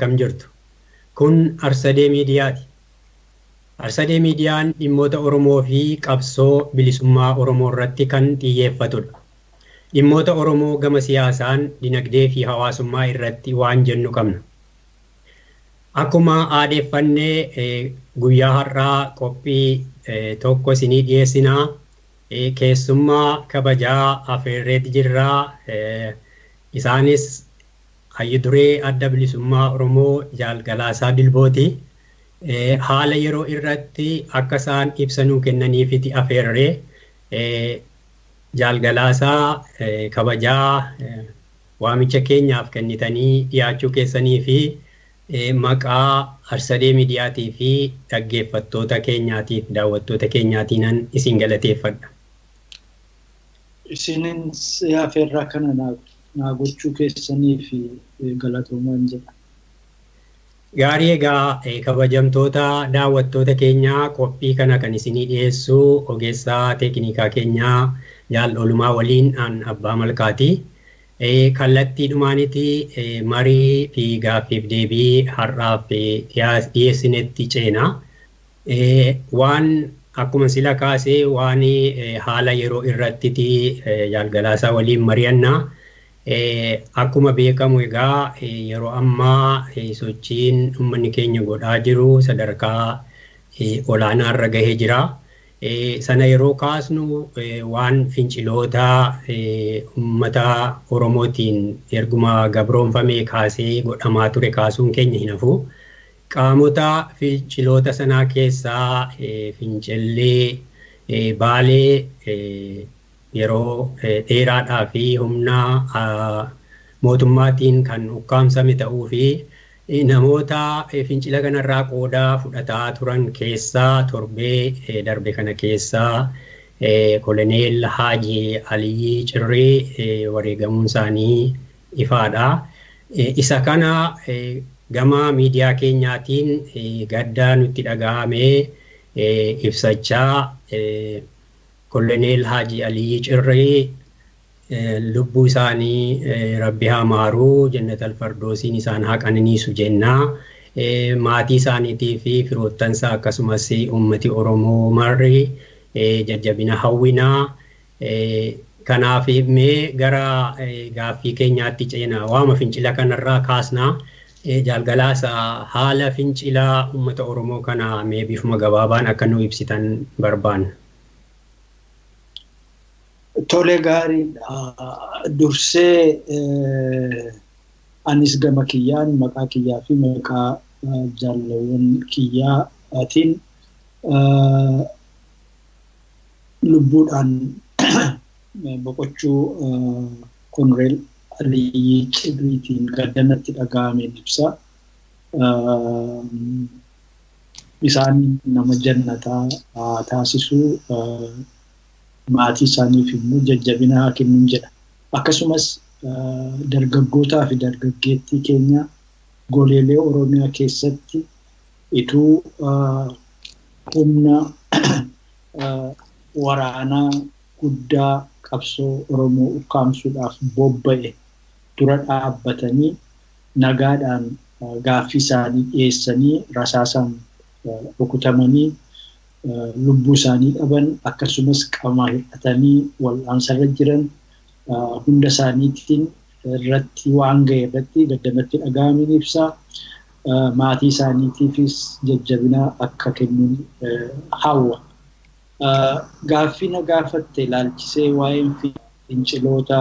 Akkam jirtu? Kun Arsadee Miidiyaati. Arsadee Miidiyaan dhimmoota Oromoo fi qabsoo bilisummaa Oromoo irratti kan xiyyeeffatudha. Dhimmoota Oromoo gama siyaasaan, dinagdee fi hawaasummaa irratti waan jennu qabna. Akkuma aadeeffannee guyyaa har'aa qophii tokko isinii dhiyeessinaa. Keessummaa kabajaa afeerreeti jirraa. Isaanis Hayyu Duree Adda Bilisummaa Oromoo Jaal Galaasaa Dilbooti. Haala yeroo irratti akka isaan ibsa nuu kennaniifiti afeerre. Jaal Galaasaa, kabajaa waamicha keenyaaf kennitanii dhiyaachuu keessanii fi maqaa Arsadee Miidiyaatii fi dhaggeeffattoota keenyaatiif daawwattoota keenyaatiinan isin galateeffadha. Isinin afeerraa kana naa gochuu keessanii fi galatoomaan jedha. Gaarii, egaa kabajamtoota daawwattoota keenyaa, qophii kana kan isinii dhiyeessu ogeessaa teeknikaa keenyaa Jaal Oolumaa waliin an Abbaa Malkaati. Kallattii dhumaaniti marii fi gaaffiif deebii har'aaf dhiyeessinetti ceena. Waan akkuma sila kaasee waan haala yeroo irrattiti Jaal Galaasaa waliin mari'annaa. Akkuma beekamu egaa yeroo ammaa sochiin uummanni keenya godhaa jiru sadarkaa olaanaa irra gahee jira. Sana yeroo kaasnu waan finciloota uummata Oromootiin erguma gabroonfamee kaasee godhamaa ture kaasuun keenya hin hafu. Qaamota finciloota sanaa keessaa fincillee Baalee yeroo dheeraadhaa fi humna mootummaatiin kan ukkaamsame ta'uu fi namoota fincila kanarraa qooda fudhataa turan keessaa torbee darbe kana keessaa Koloneel Haaji Aliyyi Cirrii wareegamuun isaanii ifaadha. Isa kana gama miidiyaa keenyaatiin gadda nutti dhaga'amee ibsachaa, Koloneel Haaji Aliyyi Cirrii lubbuu isaanii Rabbi haa maaruu, Jannatal Fardoosiin isaan haa qananiisu jennaa. Maatii isaaniitii fi firoottansaa akkasumas uummati Oromoo marri jajjabina hawwinaa. Kanaaf mee gara gaaffii keenyaatti ceena. Waama fincila kanarraa kaasnaa. Jaal Galaasaa, haala fincilaa uummata Oromoo kana mee bifuma gabaabaan akka nu ibsitan barbaanna. Tole, gaariidha. Dursee anis gama kiyyaan maqaa kiyyaa fi maqaa jaalawwan kiyyaatiin lubbuudhaan boqochuu Koloneel Aliyyi Cirriitiin gaddanatti dhaga'ameen ibsa. Isaan nama jannataa haa taasisuu, maatii isaaniif immoo jajjabina haa kennuun jedha. Akkasumas dargaggootaa fi dargaggeettii keenya goleelee Oromiyaa keessatti ituu humna waraanaa guddaa qabsoo Oromoo ukkaamsuudhaaf bobba'e dura dhaabbatanii nagaadhaan gaaffii isaanii dhiyeessanii rasaasaan rukutamanii lubbuu isaanii dhaban, akkasumas qaamaa hir'atanii wal'aansarra jiran hunda isaaniitiin irratti waan ga'e irratti gaddanatti dhaga'ameen ibsa. Maatii isaaniitiifis jajjabina akka kennuun hawwa. Gaaffii na gaafatte ilaalchisee waa'een finciloota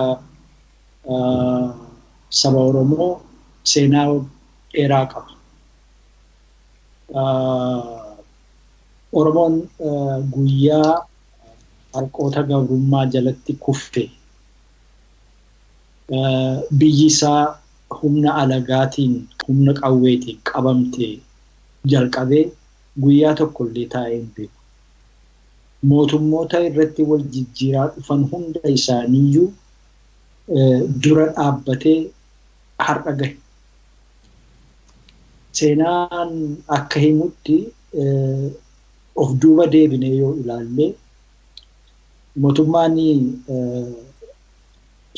saba Oromoo seenaa dheeraa qaba. Oromoon guyyaa harqoota gabrummaa jalatti kuffe, biyyi isaa humna alagaatiin, humna qawweetiin qabamte jalqabee guyyaa tokkollee taa'ee hin beeku. Mootummoota irratti wal jijjiiraa dhufan hunda isaaniiyyuu dura dhaabbatee har'a gahe. Seenaan akka himutti, of duuba deebinee yoo ilaalle, mootummaan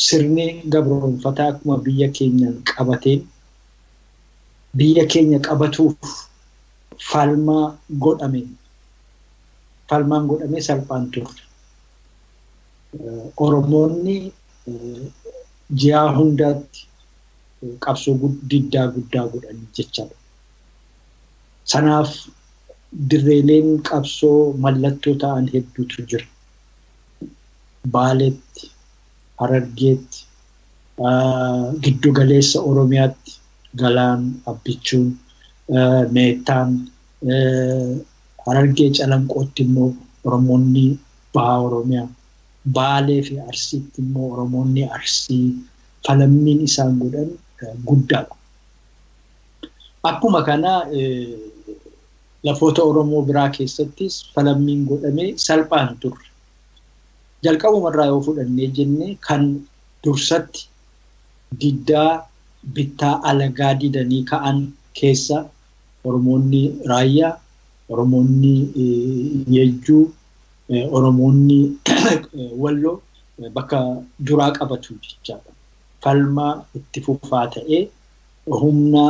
sirni gabroonfataa akkuma biyya keenyaan qabateen Biyya keenya qabatuuf falmaa godhame. Falmaan godhame salphaan turre. Oromoonni ji'a hundaatti qabsoo diddaa guddaa godhanii jechaadha. Sanaaf dirreeleen qabsoo mallattoo ta'an hedduutu jira. Baaleetti, Harargeetti, giddugaleessa Oromiyaatti Galaan, Abbichuun, Meettaan, Harargee Calanqootti immoo Oromoonni Bahaa Oromiyaa, Baalee fi Arsiitti immoo Oromoonni Arsii falammiin isaan godhan guddaadha. Akkuma kana lafoota Oromoo biraa keessattis falammiin godhamee salphaan turre. Jalqabumarraa yoo fudhannee jenne kan dursatti diddaa bittaa alagaa didanii ka'an keessa Oromoonni Raayyaa, Oromoonni Yejjuu, Oromoonni Walloo bakka duraa qabatu jechaadha. Falmaa itti fufaa ta'ee humna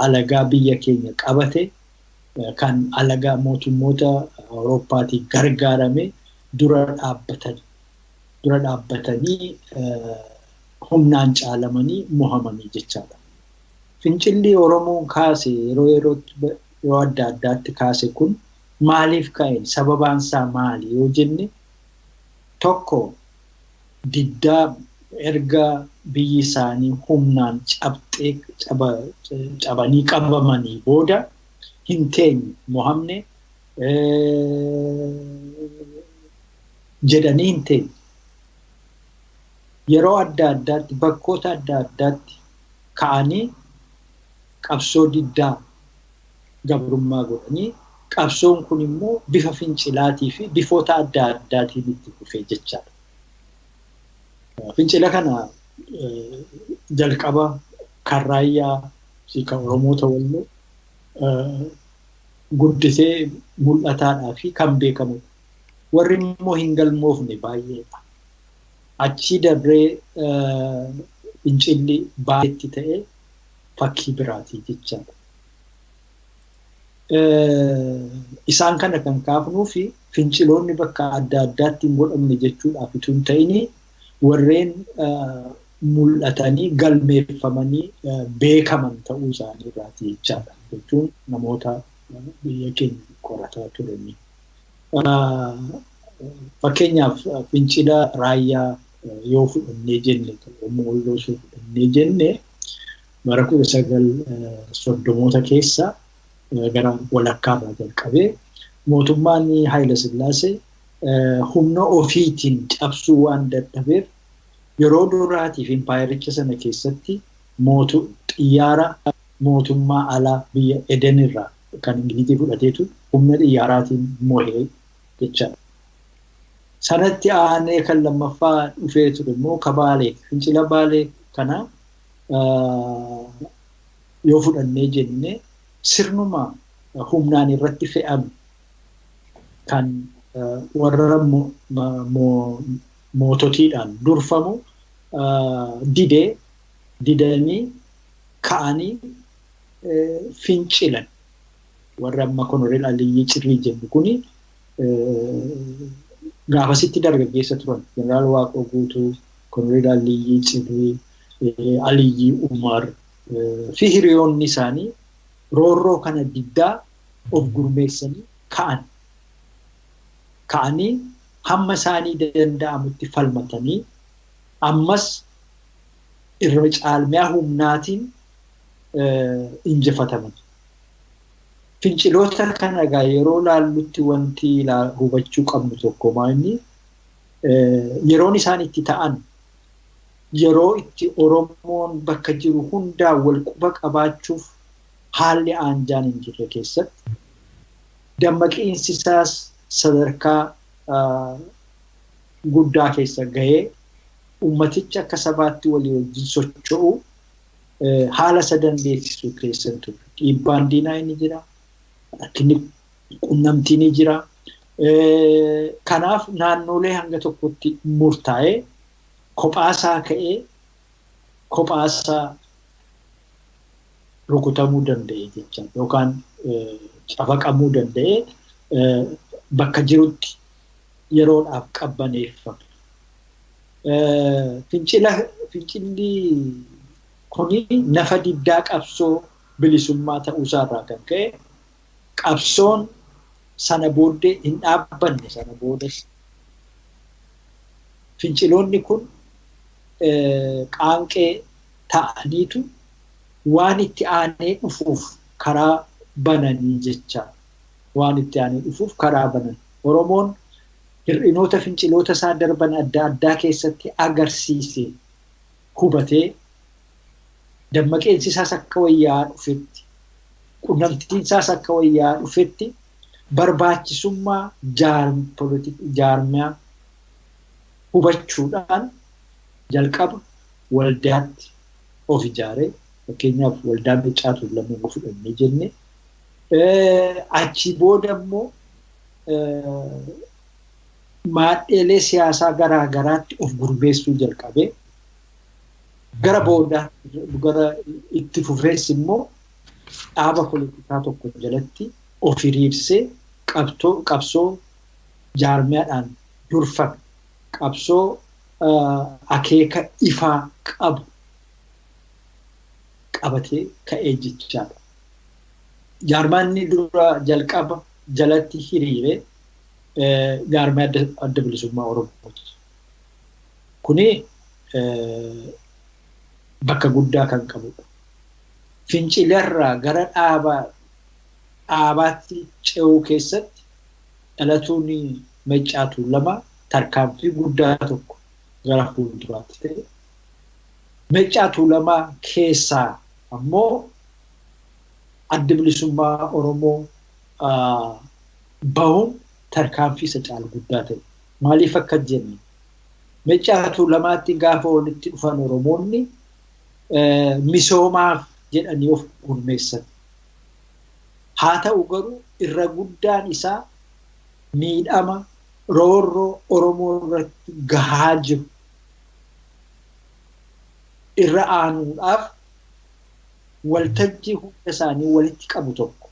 alagaa biyya keenya qabate kan alagaa mootummoota Awurooppaatiin gargaarame dura dhaabbatanii humnaan caalamanii mohamanii jechaadha. Fincilli Oromoon kaase yeroo yeroo adda addaatti kaase kun maaliif ka'e? Sababaan isaa maali yoo jenne tokko diddaa erga biyyi isaanii humnaan cabanii qabamanii booda hin teenye mohamne jedhanii hin teenye. Yeroo adda addaatti bakkoota adda addaatti ka'anii qabsoo diddaa gabrummaa godhanii qabsoon kun immoo bifa fincilaatii fi bifoota adda addaatiin itti fufee jechaadha. Fincila kana jalqaba kan Raayyaa fi kan Oromoota Walloo guddisee mul'ataadhaa fi kan beekamudha. Warri immoo hin galmoofne baay'eedha. Achii dabree fincilli baay'eetti ta'e fakkii biraatii jechaadha. Isaan kana kan kaafnuu fi finciloonni bakka adda addaatti hin godhamne jechuudhaaf utuu hin ta'in warreen mul'atanii galmeeffamanii beekaman ta'uu isaanii irraati jechaadha. Jechuun namoota biyya keenya qorataa turanii. Fakkeenyaaf fincila Raayyaa yoo fudhannee jenne, Oromoo Walloo yoo fudhannee jenne bara 1930moota keessa gara walakkaarraa jalqabee mootummaan Haayila Sillaasee humna ofiitiin cabsuu waan dadhabeef yeroo duraatiif impaayericha sana keessatti xiyyaara mootummaa alaa biyya Eden irraa kan Ingilizii fudhateetu humna xiyyaaraatiin mohee jechaadha. Sanatti aanee kan lammaffaa dhufee ture immoo Kabaalee, fincila Baalee kana yoo fudhannee jenne sirnuma humnaan irratti fe'ame kan warra moototiidhaan durfamu didanii ka'anii fincilan. Warra amma Koloneel Aliyyii Cirrii jennu kuni gaafasitti dargaggeessa turan. Jeneraal Waaqoo Guutuu, Koloneel Aliyyii Cirrii, Aliyyii Umar fi hiriyoonni isaanii roorroo kana diddaa of gurmeessanii ka'an. Ka'anii hamma isaanii danda'amutti falmatanii ammas irra caalmiyaa humnaatiin injifataman. Finciloota kana egaa yeroo laallutti wanti hubachuu qabnu tokko maali? Yeroon isaan itti ta'an yeroo itti Oromoon bakka jiru hundaa wal quba qabaachuuf haalli aanjaan hin jirre keessatti dammaqiinsi isaas sadarkaa guddaa keessa gahee ummatichi akka sabaatti walii wajjin socho'u haala isa dandeessisu keessa ture. Dhiibbaan diinaa inni jira, rakkinni qunnamtii ni jira. Kanaaf naannolee hanga tokkotti murtaa'ee kophaasaa ka'ee kophaasaa rukutamuu danda'e jecha yookaan cafaqamuu danda'e bakka jirutti yeroodhaaf qabbaneeffame. Fincilli kuni nafa diddaa qabsoo bilisummaa ta'uusaarraa kan ka'e qabsoon sana booddee hin dhaabbanne sana boodas. Finciloonni kun qaanqee ta'aniitu waan itti aanee dhufuuf karaa bananii jecha waan itti aanee dhufuuf karaa banan. Oromoon hir'inoota finciloota isaa darban adda addaa keessatti agarsiise hubatee dammaqeensi isaas akka wayyaa dhufetti qunnamtiin isaas akka wayyaa dhufetti barbaachisummaa jaarmiyaa hubachuudhaan jalqaba waldaatti of ijaaree fakkeenyaaf waldaa Maccaa Tuulamaa fudhannee jenne achi booda immoo maadheelee siyaasaa garaa garaatti of gurmeessuu jalqabee gara booda gara itti fufees immoo dhaaba poolitikaa tokko jalatti of hiriirsee qabsoo jaarmiyaadhaan durfame qabsoo akeeka ifaa qabu qabatee ka'ee jechaadha. Jaarmaanni dura jalqaba jalatti hiriire jaarmaa adda bilisummaa Oromooti. Kuni bakka guddaa kan qabudha. Fincilarraa gara dhaabaatti ce'uu keessatti dhalatuun Maccaa Tuulamaa tarkaanfii guddaa tokko gara fuulduraatti ta'e. Maccaa Tuulamaa keessaa ammoo adda bilisummaa Oromoo bahuun tarkaanfii isa caalu guddaa ta'e. Maaliif akka jenne Maccaa Tuulamaatti gaafa walitti dhufan Oromoonni misoomaaf jedhanii of gurmeessan. Haa ta'u garuu irra guddaan isaa miidhama roorroo Oromoo irratti gahaa jiru irra aanuudhaaf waltajjii hunda isaanii walitti qabu tokko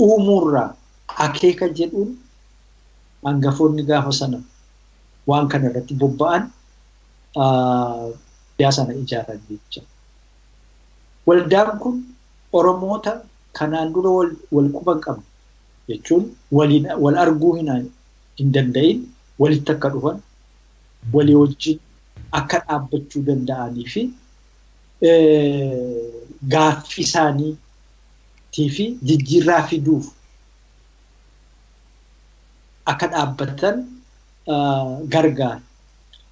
uumuurraa akeeka jedhuun hangafoonni gaafa sana waan kana irratti bobba'an waldaa sana ijaaran jecha. Waldaan kun Oromoota kanaan dura wal quba hin qabne jechuun wal arguu hin danda'in walitti akka dhufan walii wajjin akka dhaabbachuu danda'anii fi gaaffii isaaniitii fi jijjiirraa fiduuf akka dhaabbatan gargaara.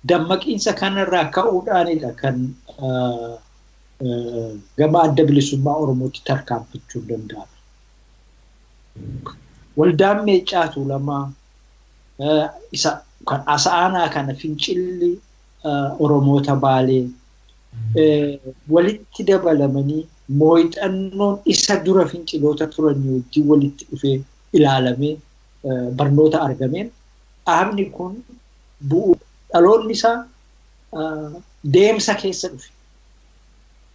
Dammaqiinsa kanarraa ka'uudhaanidha kan gama adda bilisummaa Oromootti tarkaanfachuu danda'ame. Waldaan Maccaa Tuulamaa isa kan asa'aanaa kana fincilli Oromoota Baalee walitti dabalamanii mooyixannoon isa dura finciloota turanii wajjin walitti dhufee ilaalamee barnoota argameen dhaabni kun bu'uu dhaloonni isaa deemsa keessa dhufe.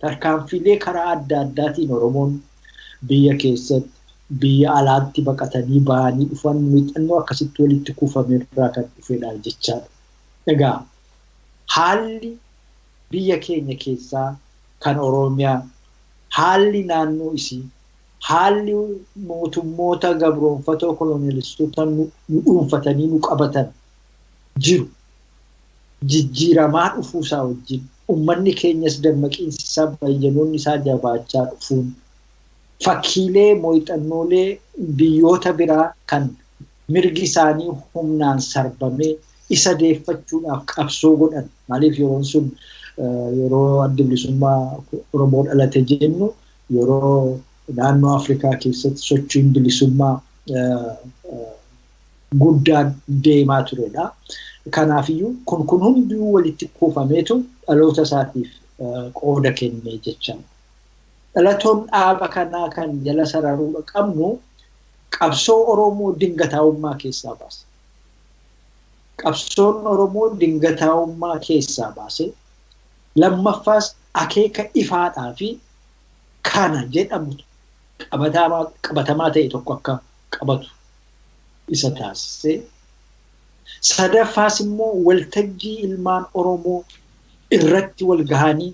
Tarkaanfiilee karaa adda addaatiin Oromoon biyya keessatti biyya alaatti baqatanii bahanii dhufan muuxannoo akkasitti walitti kuufame irraa kan dhufedha jechaadha. Egaa haalli biyya keenya keessaa kan Oromiyaa haalli naannoo isii haalli mootummoota gabroonfatoo kolonialistoota nu dhuunfatanii nu qabatan jiru jijjiiramaa dhufuusaa wajjin uummanni keenyas dammaqiinsi isaa bayyanoonni isaa jabaachaa dhufuun fakkiilee muuxannoolee biyyoota biraa kan mirgi isaanii humnaan sarbamee isa deeffachuudhaaf qabsoo godhan. Maaliif yeroon sun yeroo adda bilisummaa Oromoo dhalate jennu yeroo naannoo Afrikaa keessatti sochiin bilisummaa guddaan deemaa turedha. Kanaafiyyuu kun hunduu walitti kuufameetu dhaloota isaatiif qooda kennee jecha. Dhalatoon dhaaba kanaa kan jala sararuu qabnu qabsoo Oromoo dingataa'ummaa keessaa baase. Qabsoon Oromoo dingataa'ummaa keessaa baase. Lammaffaas akeeka ifaadhaa fi kana jedhamu qabatamaa ta'e tokko akka qabatu isa taasisee. Sadaffaas immoo waltajjii ilmaan Oromoo irratti wal gahanii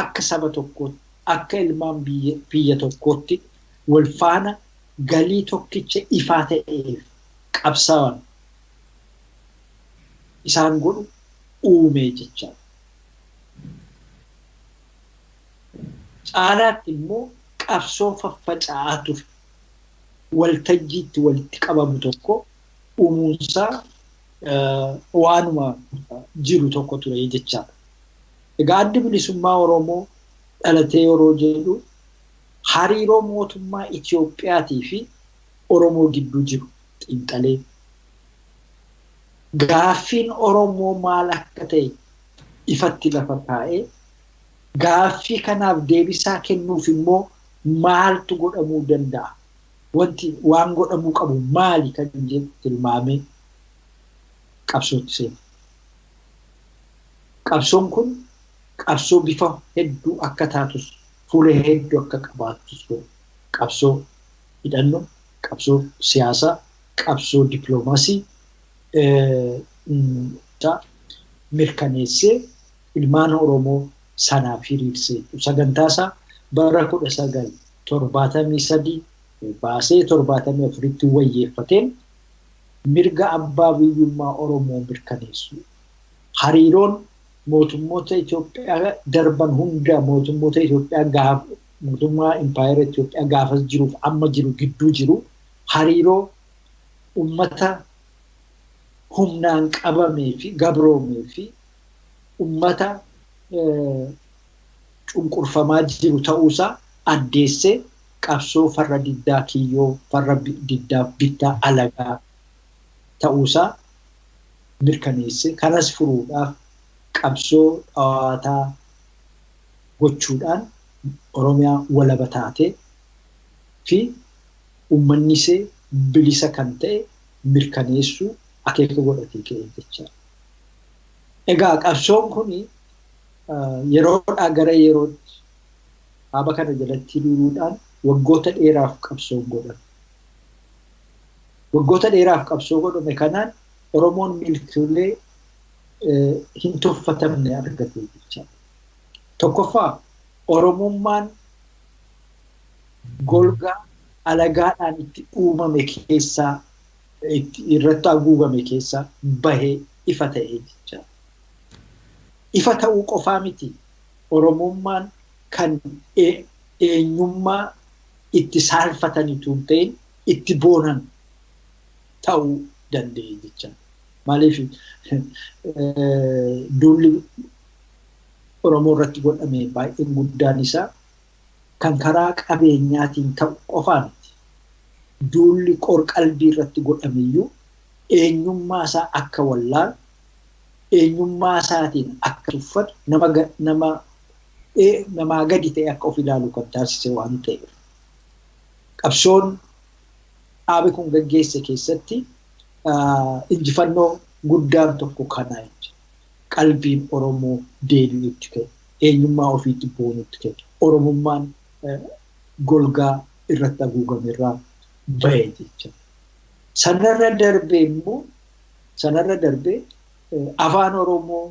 akka saba tokkootti, akka ilmaan biyya tokkootti wal faana galii tokkicha ifaa ta'eef qabsaa'an isaan godhu uumee jechaadha. Caalaatti immoo qabsoo faffaca'aa ture waltajjiitti walitti qabamu tokko uumuunsaa waanuma jiru tokko ture jechaadha. Egaa Addi Bilisummaa Oromoo dhalatee yeroo jedhu hariiroo mootummaa Itiyoophiyaatii fi Oromoo gidduu jiru xiinxalee gaaffiin Oromoo maal akka ta'e ifatti lafa kaa'ee gaaffii kanaaf deebisaa kennuuf immoo maaltu godhamuu danda'a? Wanti waan godhamuu qabu maali kan jedhu tilmaamee qabsootti seene. Qabsoon kun qabsoo bifa hedduu akka taatus, fuula hedduu akka qabaattus godhe. Qabsoo hidhannoo, qabsoo siyaasaa, qabsoo dippiloomaasii mirkaneessee ilmaan Oromoo sanaaf hiriirsee sagantaa isaa bara 1973 baasee 74tti wayyeeffateen mirga abbaa biyyummaa Oromoo mirkaneessu. Hariiroon mootummoota Itoophiyaa darban hunda mootummoota Itoophiyaa gaafa mootummaa impaayera Itoophiyaa gaafas jiruuf amma jiru gidduu jiru hariiroo ummata humnaan qabamee fi gabroomee fi ummata cunqurfamaa jiru ta'uusaa addeessee qabsoo farra diddaa kiyyoo, farra diddaa bittaa alagaa ta'uusaa mirkaneessee kanas furuudhaaf qabsoo dhawaataa gochuudhaan Oromiyaa walaba taatee fi uummanni ishee bilisa kan ta'e mirkaneessuu akeeka godhatee ka'e jechaadha. Egaa qabsoon kun yeroodhaa gara yerootti dhaaba kana jalatti hiriiruudhaan waggoota dheeraaf qabsoon godhame. Waggoota dheeraaf qabsoo godhame kanaan Oromoon milkiilee hin tuffatamne argate jechaadha. Tokkoffaa Oromummaan golgaa alagaadhaan itti uumame keessaa irratti haguugame keessaa bahee ifa ta'e jechaadha. Ifa ta'uu qofaa miti. Oromummaan kan eenyummaa itti saalfatanitu hin ta'in itti boonan ta'uu danda'e jechaadha. Maaliif duulli Oromoo irratti godhame baay'een guddaan isaa kan karaa qabeenyaatiin ta'u qofaa miti. Duulli qorqalbii irratti godhameyyuu eenyummaa isaa akka wallaalu, eenyummaa isaatiin akka tuffatu, namaa gadi ta'e akka of ilaalu kan taasise waan ta'eef. Qabsoon dhaabi kun gaggeesse keessatti injifannoo guddaan tokko kana jechuudha. Qalbiin Oromoo deebi'utti ka'e, eenyummaa ofiitti boonutti ka'e, Oromummaan golgaa irratti haguugame irraa bahe jechuudha. Sanarra darbee immoo afaan Oromoo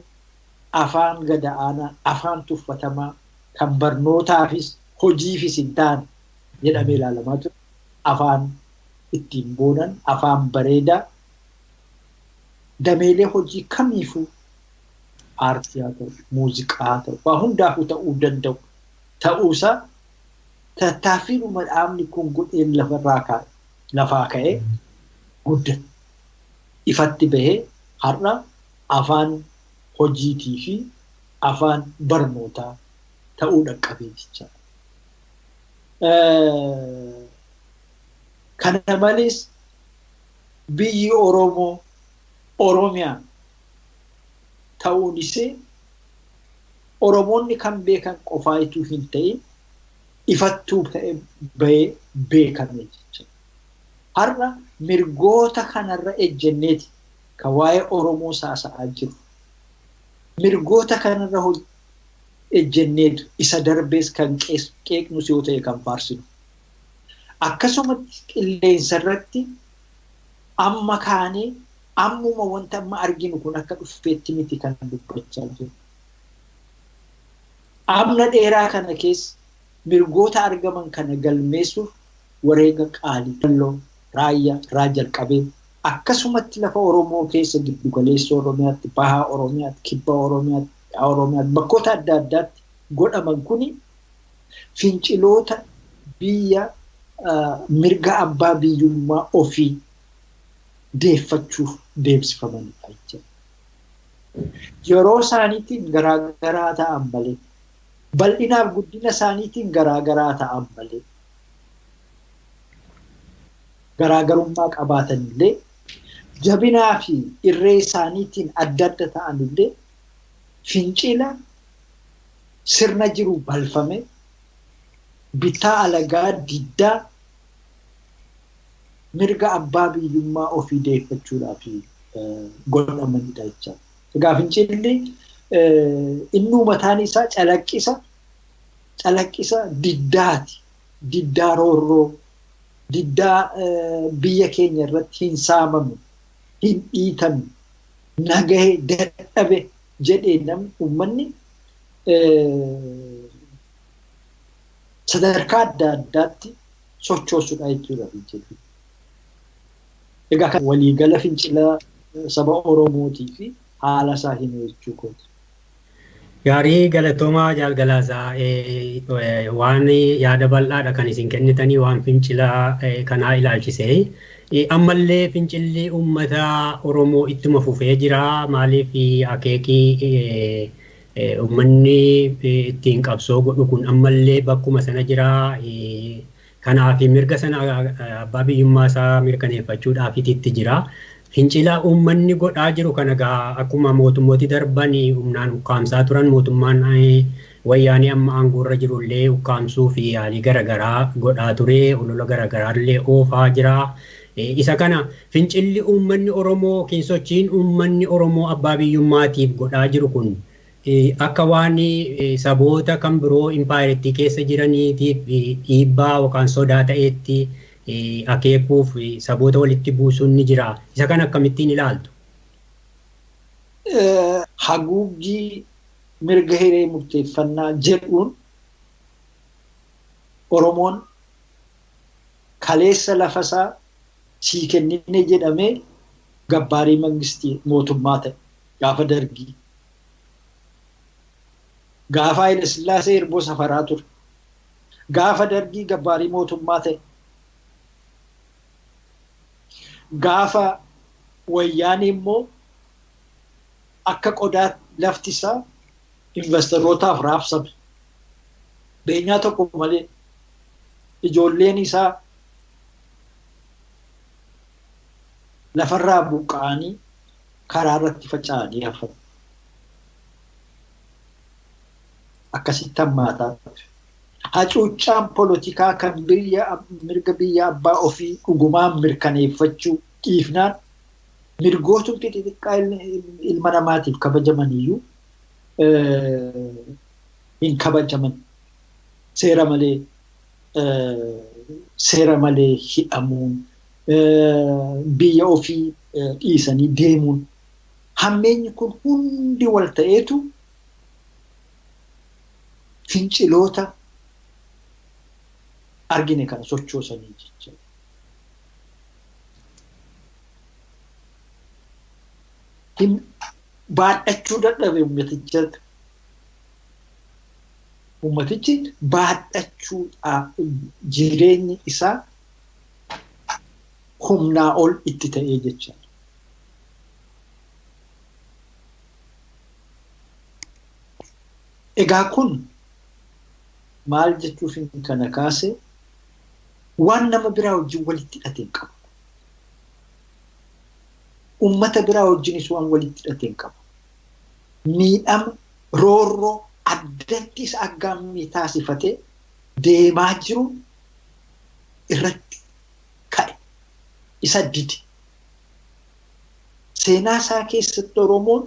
afaan gad-aanaa, afaan tuffatamaa kan barnootaafis hojiifis hin taane jedhamee ilaalamaa ture. Afaan ittiin boonan, afaan bareedaa dameelee hojii kamiifuu aartii haa ta'u, muuziqaa haa ta'u, waa hundaafuu ta'uu danda'u ta'uusaa tattaaffiidhuma dhaabni kun godheen lafaa ka'ee guddate. Ifatti bahee har'a afaan hojiitii fi afaan barnootaa ta'uu dhaqqabee jechaadha. Kana malees biyyi Oromoo Oromiyaa ta'uun ishee Oromoonni kan beekan qofaa ituu hin ta'in ifattuu bahee beekame jechuudha. Har'a mirgoota kanarra ejjenneeti kan waa'ee Oromoo saasa'aa jiru. Mirgoota kanarra ejjenneetu isa darbees kan qeeqnus yoo ta'e kan faarsinu. Akkasumatti qilleensa irratti amma kaanee ammuma wanta amma arginu kun akka dhufeetti miti kan dubbachaa jiru. Amna dheeraa kana keessa mirgoota argaman kana galmeessuuf wareega qaalii Walloo Raayyaa irraa jalqabee akkasumatti lafa Oromoo keessa giddu galeessa Oromiyaatti, bahaa Oromiyaatti, kibba Oromiyaatti, dhihaa Oromiyaatti bakkoota adda addaatti godhaman kuni finciloota biyya mirga abbaa biyyummaa ofii deeffachuuf deemsifamanidha jechuudha. Yeroo isaaniitiin garaagaraa ta'an malee, bal'inaaf guddina isaaniitiin garaagaraa ta'an malee, garaagarummaa qabaatanillee, jabinaa fi irree isaaniitiin adda adda ta'anillee fincila sirna jiru balfame bittaa alagaa diddaa mirga abbaa biyyummaa ofii deeffachuudhaaf godhamanidha jechaadha. Egaa fincilli innuu mataan isaa calaqqisa diddaati. Diddaa roorroo, diddaa biyya keenya irratti hin saamamu, hin dhiitamu, nagahe dadhabe jedhee namni uummanni sadarkaa adda addaatti sochoosudha jechuudha fincilli. Egaa kan waliigala fincila saba Oromootii fi haala isaa himu jechuu kooti. Gaarii, galatoomaa Jaal Galaasaa, waan yaada bal'aadha kan isin kennitanii waan fincila kanaa ilaalchise. Ammallee fincilli uummata Oromoo ittuma fufee jira. Maaliif akeekii uummanni ittiin qabsoo godhu kun ammallee bakkuma sana jira. Kanaaf mirga sana abbaa biyyummaa isaa mirkaneeffachuudhaaf itti jira. Fincila uummanni godhaa jiru kana egaa akkuma mootummooti darban humnaan ukkaamsaa turan, mootummaan wayyaanee amma aangoorra jirullee ukkaamsuu fi yaalii garaagaraa godhaa ture, olola garaagaraa illee oofaa jira. Isa kana fincilli uummanni Oromoo yookiin sochiin uummanni Oromoo abbaa biyyummaatiif godhaa jiru kun akka waan saboota kan biroo impaayerittii keessa jiraniitiif dhiibbaa yookaan sodaa ta'etti akeekuuf saboota walitti buusuun ni jira. Isa kana akkamittiin ilaaltu? Haguuggii mirga hiree murteeffannaa jedhuun Oromoon kaleessa lafasaa sii kennine jedhamee gabbaarii mangistii mootummaa ta'e gaafa Dargii. Gaafa Haayile Sillaasee irboo safaraa ture. Gaafa Dargii gabbaarii mootummaa ta'e. Gaafa Wayyaanee immoo akka qodaa lafti isaa investorootaaf raabsame. Beenyaa tokko malee ijoolleen isaa lafarraa buqqa'anii karaa irratti faca'anii hafan. Akkasitti hammaataa dhufe. Hacuuccaan polotikaa kan mirga biyya abbaa ofii dhugumaan mirkaneeffachuu dhiifnaan mirgootumti xixiqqaa ilma namaatiif kabajaman iyyuu hin kabajaman. Seera malee hidhamuun, biyya ofii dhiisanii deemuun, hammeenyi kun hundi wal ta'eetu finciloota argine kana sochoosanii jechuudha. Baadhachuu dadhabe uummatichatti. Uummatichi baadhachuu jireenyi isaa humnaa ol itti ta'ee jechaadha. Egaa kun maal jechuuf kana kaase, waan nama biraa wajjin walitti hidhate hin qabu. Uummata biraa wajjinis waan walitti hidhate hin qabu. Miidhama roorroo addatti isa aggaammii taasifatee deemaa jiru irratti ka'e. Isa dide. Seenaa isaa keessatti Oromoon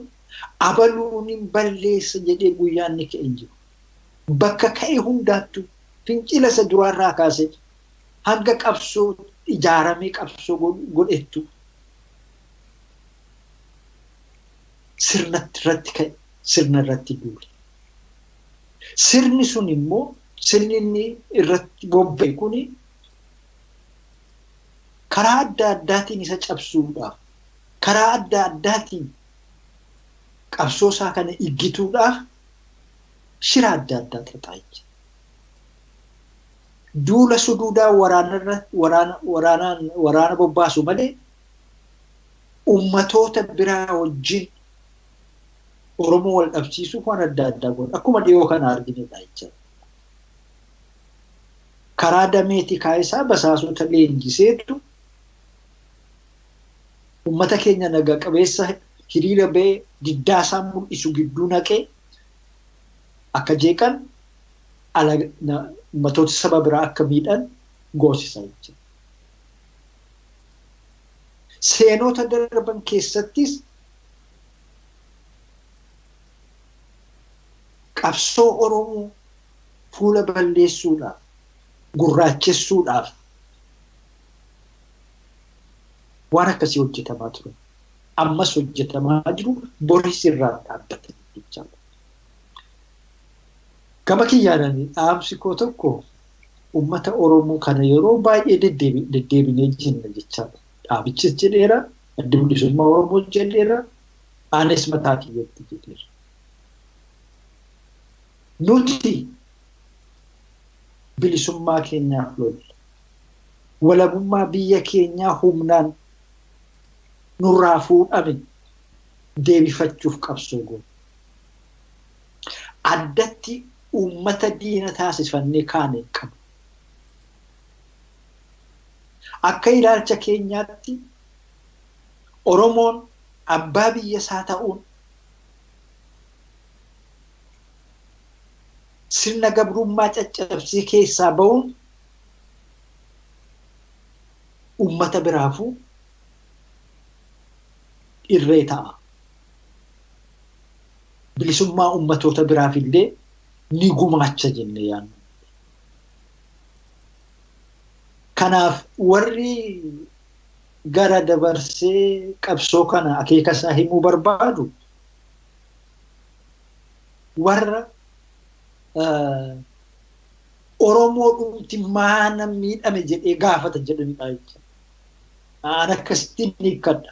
abaluun hin balleessa jedhee guyyaan inni ka'e hin jiru. Bakka ka'e hundaattu fincila isa duraarraa kaasee hanga qabsoo ijaaramee qabsoo godhettu sirna irratti ka'e, sirna irratti duule. Sirni sun immoo sirni inni irratti bobba'e kuni karaa adda addaatiin isa cabsuudhaaf, karaa adda addaatiin qabsoo isaa kana iggituudhaaf shira adda addaa xaxaa jira. Duula suduudaa waraana bobbaasu malee ummatoota biraa wajjin Oromoo wal dhabsiisuuf waan adda addaa godha. Akkuma dhiyoo kana arginedha jechuudha. Karaa dameetii kaayisaa basaasota leenjiseetu ummata keenya naga qabeessa hiriira ba'ee diddaa isaa mul'isu gidduu naqee akka jeeqan ummatoota saba biraa akka miidhan goosisa jechuudha. Seenota darban keessattis qabsoo Oromoo fuula balleessuudhaaf, gurraachessuudhaaf waan akkasii hojjetamaa ture. Ammas hojjetamaa jiru, boris irraa dhaabbatan jechaadha. Gama kiyyaadhaan dhaamsi koo tokko uummata Oromoo kana yeroo baay'ee deddeebinee jenna jechaadha. Dhaabichis jedheera, Addi Bilisummaa Oromoo jedheera, anis mataa kiyyatti jedheera. Nuti bilisummaa keenyaaf lolla. Walabummaa biyya keenyaa humnaan nurraa fuudhame deebifachuuf qabsoo goona. Addatti uummata diina taasifannee kaane hin qabnu. Akka ilaalcha keenyaatti Oromoon abbaa biyya isaa ta'uun sirna gabrummaa caccabsee keessaa ba'uun uummata biraafuu irree ta'a. Bilisummaa uummatoota biraaf illee ni gumaacha jennee yaadna. Kanaaf warri gara dabarsee qabsoo kana akeeka isaa himuu barbaadu warra Oromoo dhumti maana miidhame jedhee gaafata jedhanidha jechuudha. An akkasittiin hiikkadha.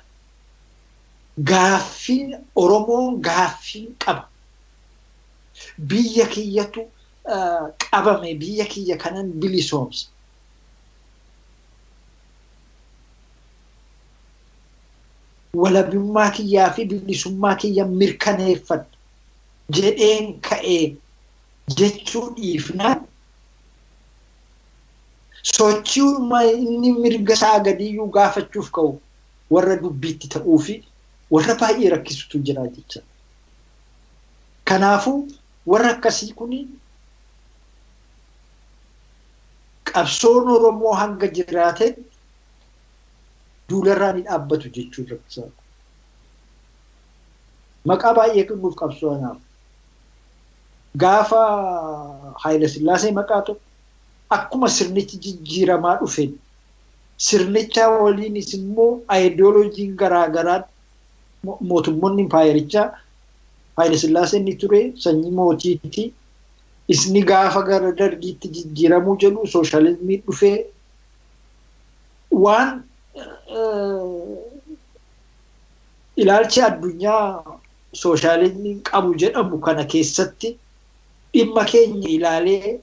Gaaffiin Oromoon gaaffiin qaba. Biyya kiyyatu qabame, biyya kiyya kanan bilisoomsa. Walabummaa kiyyaa fi bilisummaa kiyya mirkaneeffadha jedheen ka'ee jechuu dhiifnaan sochii inni mirga isaa gadiyyuu gaafachuuf ka'u warra dubbiitti ta'uu fi warra baay'ee rakkisutu jira jechuudha. Kanaafuu warra akkasii kuni qabsoon Oromoo hanga jiraatetti duularraa ni dhaabbatu jechuun rakkisaadha. Maqaa baay'ee kennuuf qabsoo anaaf. Gaafa Haayila Sillaasee maqaa tokko akkuma sirnichi jijjiiramaa dhufeen sirnicha waliinis immoo aayidiyooloojiin garaagaraa mootummoonni impaayerichaa Haayila Sillaasee inni ture sanyii mootiitti isni gaafa gara dargiitti jijjiiramuu jedhu sooshaalizimii dhufee waan ilaalchi addunyaa sooshaalizimiin qabu jedhamu kana keessatti dhimma keenya ilaalee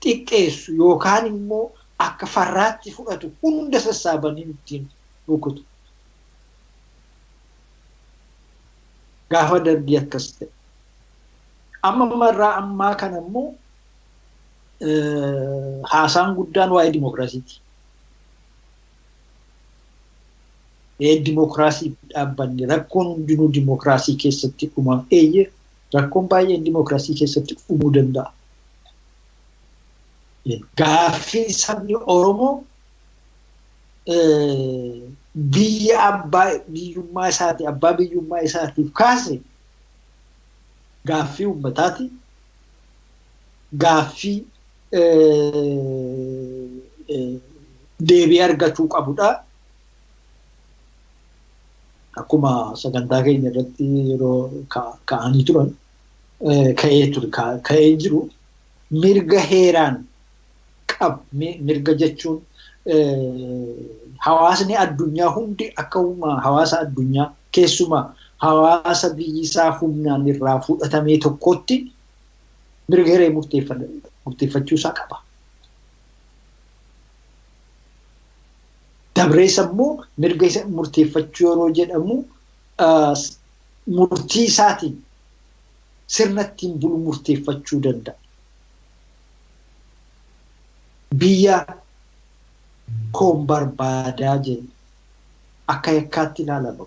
xiqqeessu yookaan immoo akka farraatti fudhatu hunda sassaabanii ittiin rukutu. Gaafa dargii akkas ta'e. Amma marraa ammaa kana immoo haasaan guddaan waa'ee dimookiraasiiti. Dimookiraasii dhaabbanni rakkoon hundinuu dimookiraasii keessatti dhuma. Eeyyee, rakkoon baay'een dimookiraasii keessatti dhumuu danda'a. Gaaffiin sabni Oromoo biyya abbaa biyyummaa isaati, abbaa biyyummaa isaatiif kaase gaaffii uummataati. Gaaffii deebii argachuu qabudha. Akkuma sagantaa keenya irratti yeroo ka'anii turan ka'ee ture ka'ee jiru mirga heeraan qabu mirga jechuun hawaasni addunyaa hundi akka hawaasa addunyaa keessumaa hawaasa biyyisaa humnaan irraa fudhatamee tokkotti mirga hiree murteeffachuu isaa qaba. Dabrees immoo mirga isa murteeffachuu yeroo jedhamu murtii isaatiin sirna ittiin bulu murteeffachuu danda'a. Biyya koon barbaadaa jedhu akka yakkaatti ilaalama.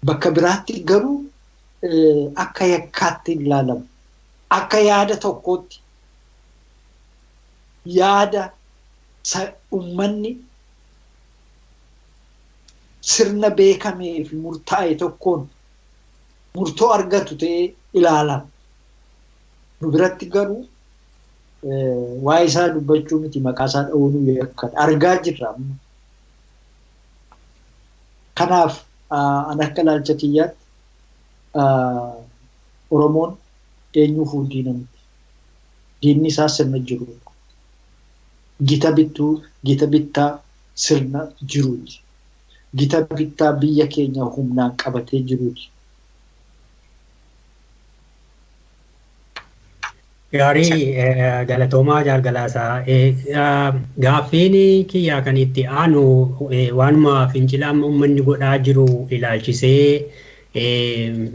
Bakka biraatti garuu akka yakkaatti ilaalamu. Akka yaada tokkootti yaada uummanni sirna beekamee fi murtaa'e tokkoon murtoo argatu ta'ee ilaalama. Nu biratti garuu waa'ee isaa dubbachuu miti maqaa isaa dha'uun yakkadha. Argaa jirra amma. Kanaaf an akka ilaalcha kiyyaatti Oromoon eenyuufuu diina miti. Diinni isaa sirna jirudha. Gita bittuu gita bittaa sirna jiruuti. Gita bittaa biyya keenya humnaan qabatee jiruuti. Gaarii galatoomaa jaalgalaasaa. Gaaffiin kiyyaa kan itti aanu waanuma fincila amma uummanni godhaa jiru ilaalchisee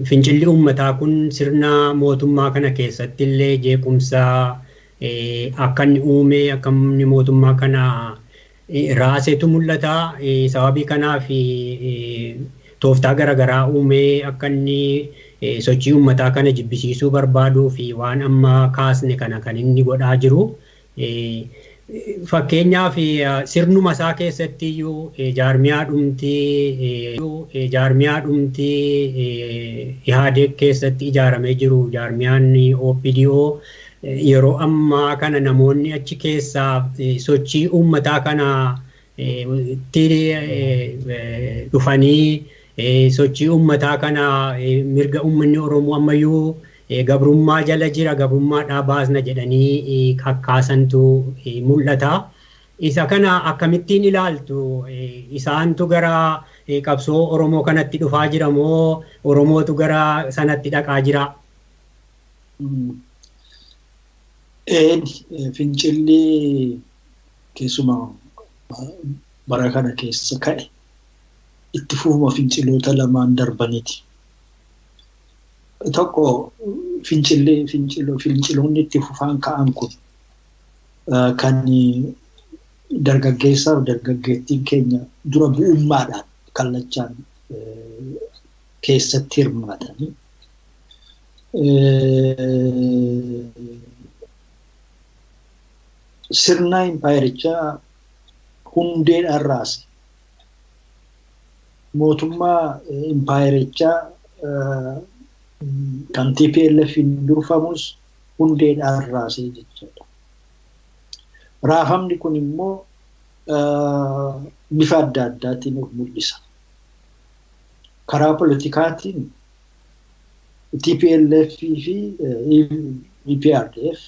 fincilli uummataa kun sirna mootummaa kana keessatti illee jeequmsa akka inni uume akka inni mootummaa kana raasetu mul'ata. Sababii kanaaf tooftaa garaagaraa uumee akka inni sochii uummataa kana jibbisiisuu barbaaduu fi waan amma kaasne kana kan inni godhaa jiru. Fakkeenyaaf sirnuma isaa keessatti iyyuu jaarmiyaa dhumtii Ihaadeeg keessatti ijaaramee jiru jaarmiyaan OPDO yeroo ammaa kana namoonni achi keessaa sochii uummataa kana itti dhufanii sochii uummataa kana mirga uummanni Oromoo ammayyuu gabrummaa jala jira gabrummaadhaa baasna jedhanii kakkaasantu mul'ata. Isa kana akkamittiin ilaaltu isaantu gara qabsoo Oromoo kanatti dhufaa jira moo Oromootu gara sanatti dhaqaa jira? Fincilli keessumaa bara kana keessa ka'e itti fufuma finciloota lamaan darbaniiti. Tokko fincilli finciloonni itti fufaan ka'an kun kan dargaggeessaaf dargaggeettiin keenya dura bu'ummaadhaan kallachaan keessatti hirmaatanii sirna impaayerichaa hundeedhaan raase. Mootummaa impaayerichaa kan TPLF durfamus hundeedhaan raasee jechuudha. Raafamni kun immoo bifa adda addaatiin of mul'isa. Karaa politikaatiin TPLF fi EPRDF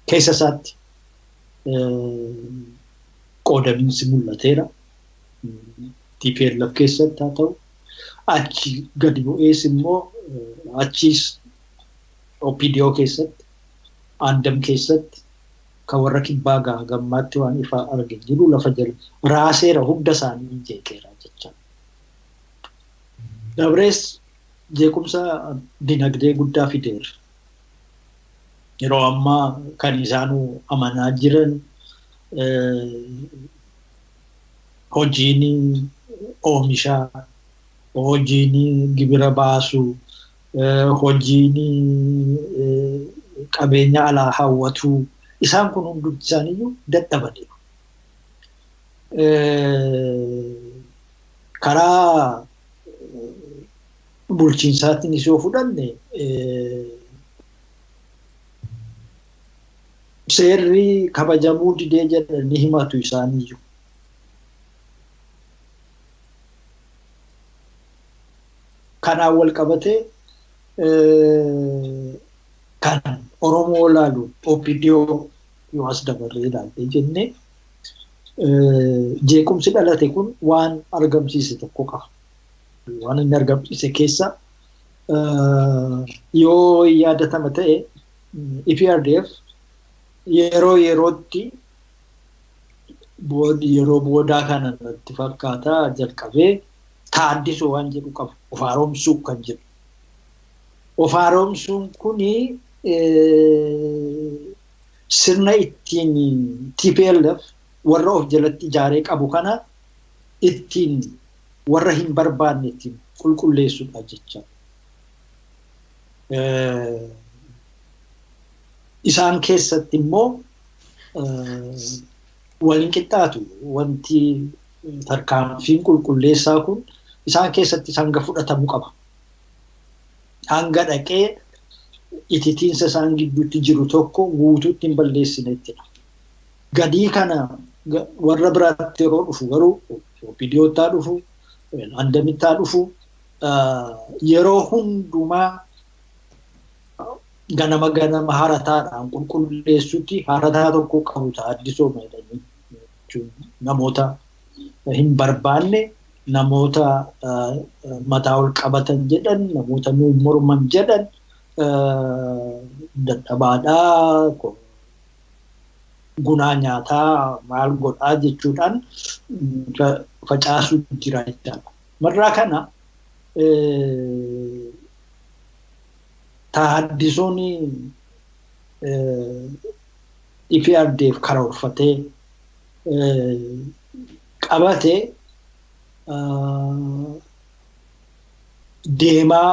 keessa isaatti qoodamiinsi mul'ateera. TPLF keessatti haa ta'u achi gadi bu'ees immoo achiis OPDO keessatti aandam keessatti kan warra kibbaa gammaatti waan ifaa argin jiru lafa jala raaseera hunda isaanii jeeqeera jecha. Dabrees jeequmsa dinagdee guddaa fideera. Yeroo ammaa kan isaanuu amanaa jiran hojiin oomishaa, hojiin gibira baasuu, hojiin qabeenya alaa hawwatuu isaan kun hundumti isaaniiyyuu dadhabaniiru. Karaa bulchiinsaatiinis yoo fudhanne Seerri kabajamuu didee jedhanii himatu isaaniiyyuu. Kanaan wal qabatee kan Oromoo laalu OPDO yoo as dabarree ilaalle jennee jeequmsi dhalate kun waan argamsiise tokko qaba. Waan inni argamsiise keessa yoo yaadatama ta'e EPRDF yeroo yerootti yeroo boodaa kana natti fakkaata jalqabee taaddisuu waan jedhu qaba. Of haaromsuu kan jedhu. Of haaromsuun kuni sirna ittiin TPLF warra of jalatti ijaaree qabu kana ittiin warra hin barbaanne ittiin qulqulleessuudha jecha. Isaan keessatti immoo waliin qixxaatu wanti tarkaanfiin qulqulleessaa kun isaan keessatti hanga fudhatamuu qaba. Hanga dhaqee ititiinsa isaan gidduutti jiru tokko guutuutti hin balleessinettidha. Gadii kana warra biraatti yeroo dhufu garuu OPDOttaa dhufu, Andamittaa dhufu yeroo hundumaa ganama ganama harataadhaan qulqulleessutti harataa tokko qabu taaddisoo jedhanii namoota hin barbaanne namoota mataa ol qabatan jedhan namoota nuun morman jedhan dadhabaadhaa gunaa nyaataa maal godhaa jechuudhaan facaasuu jira jechaadha. Marraa kana taaddisoon EPRDF karoorfatee qabatee deemaa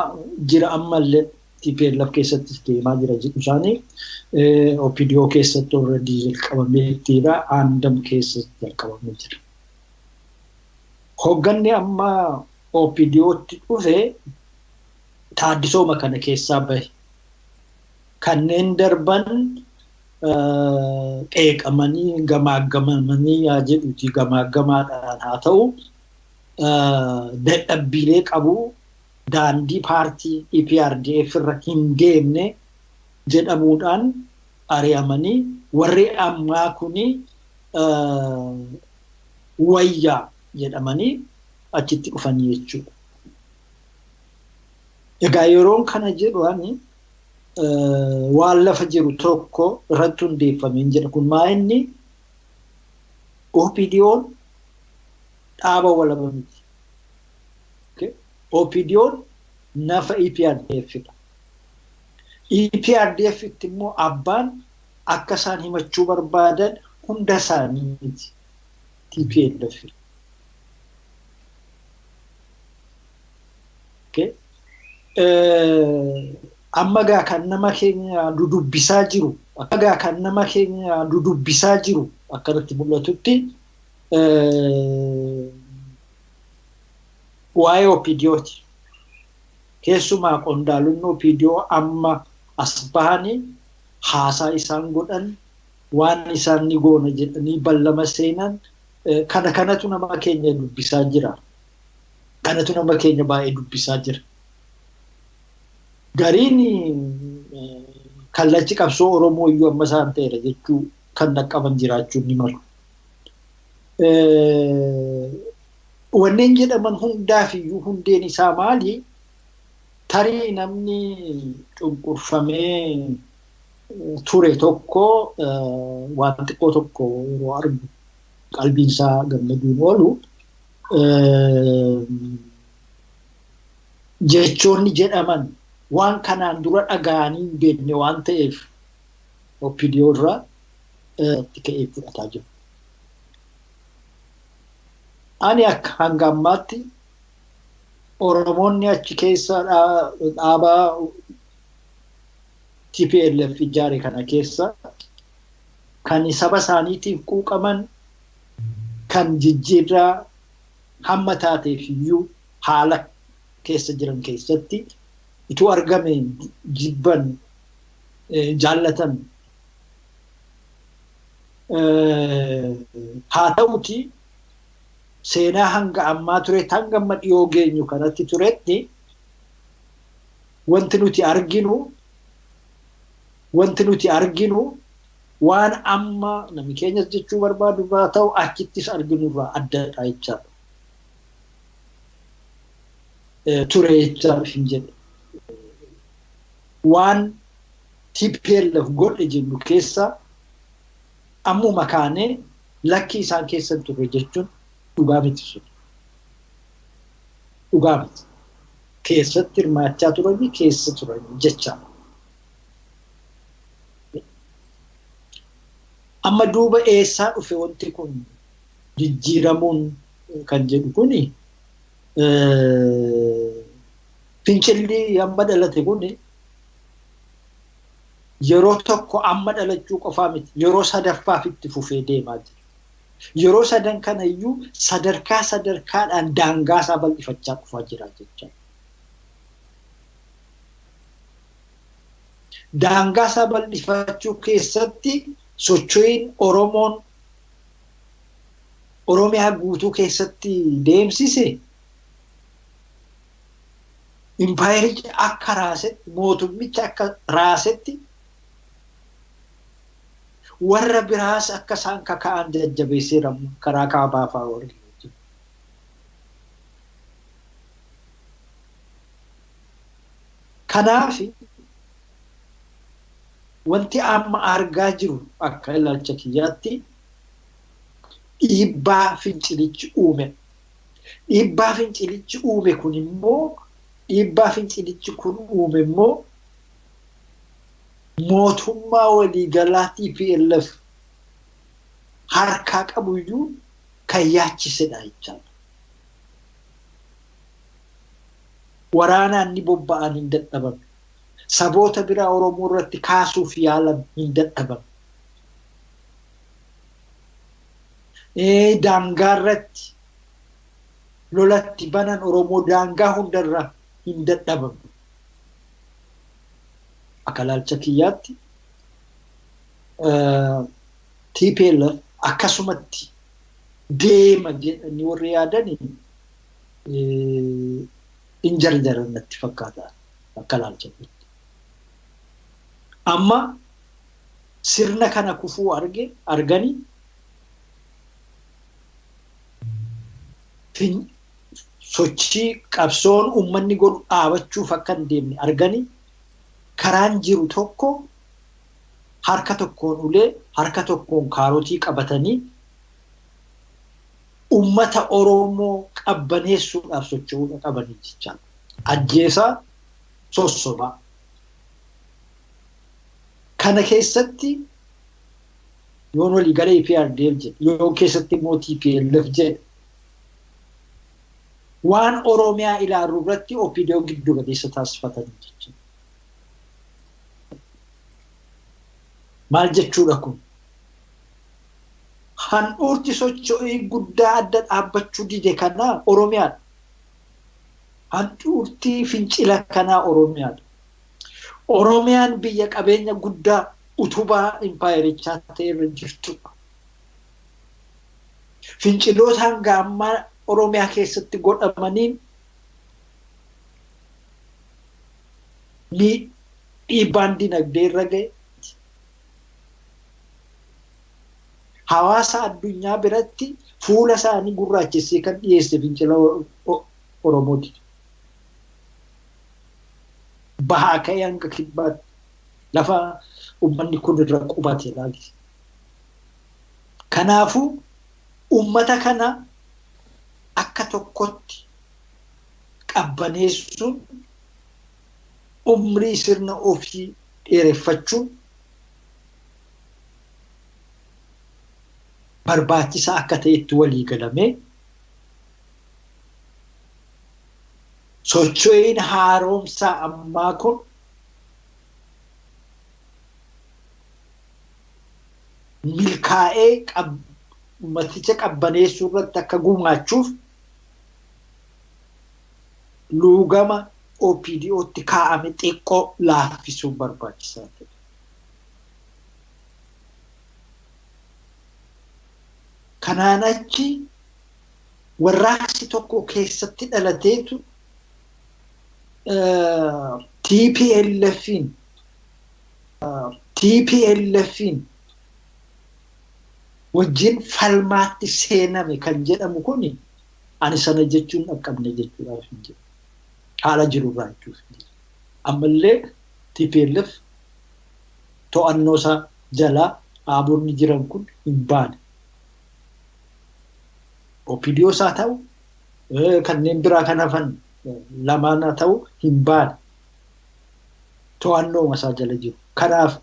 jira ammallee TPLF keessattis deemaa jira jedhu isaanii OPDO keessatti already jalqabamee jira, Andam keessatti jalqabamee jira. Hoogganni amma OPDOtti dhufe taaddisooma kana keessaa bahe. Kanneen darban qeeqamanii gamaaggamamanii yaa jedhuti gamaaggamaadhaan haa ta'u dadhabbiilee qabu daandii paartii EPRDF irra hin deemne jedhamuudhaan ari'amanii warri ammaa kuni wayyaa jedhamanii achitti dhufanii jechuudha. Egaa yeroon kana jedhu ani waan lafa jiru tokko irratti hundeeffameen jedha. Kun maa inni OPDO'n dhaaba walaba miti. OPDO'n nafa EPRDFidha. EPRDF itti immoo abbaan akka isaan himachuu barbaadan hunda isaanii miti. TPLF. Amma gaa kan nama keenya dudubbisaa jiru, akka gaa kan nama keenya dudubbisaa jiru akkanatti mul'atutti waa'ee OPDOti. Keessumaa qondaalonni OPDO amma as bahanii haasaa isaan godhan waan isaan ni goona jedhanii ballama seenan kana kanatu nama keenya dubbisaa jira. Kanatu nama keenya baay'ee dubbisaa jira. Gariin kallachi qabsoo Oromoo iyyuu amma isaan ta'eera jechuu kan dhaqqaban jiraachuun ni malu. Wanneen jedhaman hundaaf iyyuu hundeen isaa maali? Tarii namni cunqurfamee ture tokko waan xiqqoo tokko yeroo argu qalbiin isaa gammaduun oolu jechoonni jedhaman waan kanaan dura dhaga'anii hin beekne waan ta'eef OPDO irraa itti ka'ee fudhataa jiru. Ani akka hanga ammaatti Oromoonni achi keessa dhaabaa TPLF ijaare kana keessa kan saba isaaniitiif quuqaman kan jijjiirraa hamma taateef iyyuu haala keessa jiran keessatti ituu argame jibban jaallatan Haa ta'uti seenaa hanga ammaa turetti hanga amma dhiyoo geenyu kanatti turetti wanti nuti arginu waan amma namni keenyas jechuu barbaadu irraa ta'u achittis arginu irraa addadha jechaadha. Ture jechaadha hin jedhe. Waan TPLF godhe jennu keessa ammuma kaanee lakki isaan keessa hin turre jechuun dhugaa miti sun. Dhugaa miti. Keessatti hirmaachaa turanii keessa turanii jechaadha. Amma duuba eessaa dhufe wanti kun jijjiiramuun kan jedhu kuni fincilli amma dhalate kuni yeroo tokko amma dhalachuu qofaa miti yeroo sadaffaaf itti fufee deemaa jira. Yeroo sadan kanayyuu sadarkaa sadarkaadhaan daangaa isaa bal'ifachaa dhufaa jira jechaadha. Daangaa isaa bal'ifachuu keessatti socho'iin Oromoon Oromiyaa guutuu keessatti deemsise impaayerichi akka raasetti mootummicha akka raasetti warra biraas akka isaan kaka'an jajjabeesseera karaa kaabaa fa'aa warri. Kanaaf wanti amma argaa jiru akka ilaalcha kiyyaatti dhiibbaa fincilichi uume. Dhiibbaa fincilichi uume kun immoo dhiibbaa fincilichi kun uume immoo mootummaa waliigalaa TPLF harkaa qabuyyuu kan yaachisedha jechaadha. Waraanaan ni bobba'an hin dadhaban. Saboota biraa Oromoo irratti kaasuuf yaalan hin dadhaban. Daangaa irratti lolatti banan Oromoo daangaa hundarra hin dadhaban. Akka ilaalcha kiyyaatti TPLF akkasumatti deema jedhanii warri yaadanii hin jarjaran natti fakkaata akka ilaalcha kiyyaatti. Amma sirna kana kufuu arganii sochii qabsoon uummanni godhu dhaabachuuf akka hin deemne arganii karaan jiru tokko harka tokkoon ulee harka tokkoon kaarotii qabatanii uummata Oromoo qabbaneessuudhaaf socho'uudha qabanii jechaadha. Ajjeesaa sossobaa. Kana keessatti yoon walii galee EPRDF jedhe yoon keessatti immoo TPLF jedhe waan Oromiyaa ilaalu irratti OPDO giddu galeessa taasifatanii jechuudha. Maal jechuudha kun? Handhuurti socho'ii guddaa adda dhaabbachuu dide kanaa Oromiyaadha. Handhuurti fincila kanaa Oromiyaadha. Oromiyaan biyya qabeenya guddaa utubaa impaayerichaa ta'e irra jirtudha. Finciloota hanga ammaa Oromiyaa keessatti godhamaniin dhiibbaan dinagdee irra ga'e. Hawaasa addunyaa biratti fuula isaanii gurraachessee kan dhiyeesse fincila Oromooti. Bahaa ka'ee hanga kibbaatti lafa uummanni kun irra qubate ilaali. Kanaafuu uummata kana akka tokkotti qabbaneessuun umrii sirna ofii dheereffachuun barbaachisaa akka ta'etti walii galamee socho'iin haaromsaa ammaa kun milkaa'ee ummaticha qabbaneessuu irratti akka gumaachuuf luugama OPDOtti kaa'ame xiqqoo laaffisuun barbaachisaa ta'e. Kanaan achi warraaqsi tokko keessatti dhalateetu TPLFin wajjin falmaatti seename kan jedhamu kuni ani sana jechuun dhaqqabne jechuudhaaf hin jedhu. Haala jirurraa jechuuf hin jedhu. Ammallee TPLF to'annoo isaa jalaa dhaabonni jiran kun hin baane. OPDOs haa ta'u kanneen biraa kan hafan lamaan haa ta'u hin baane. To'annoo isaa jala jiru. Kanaaf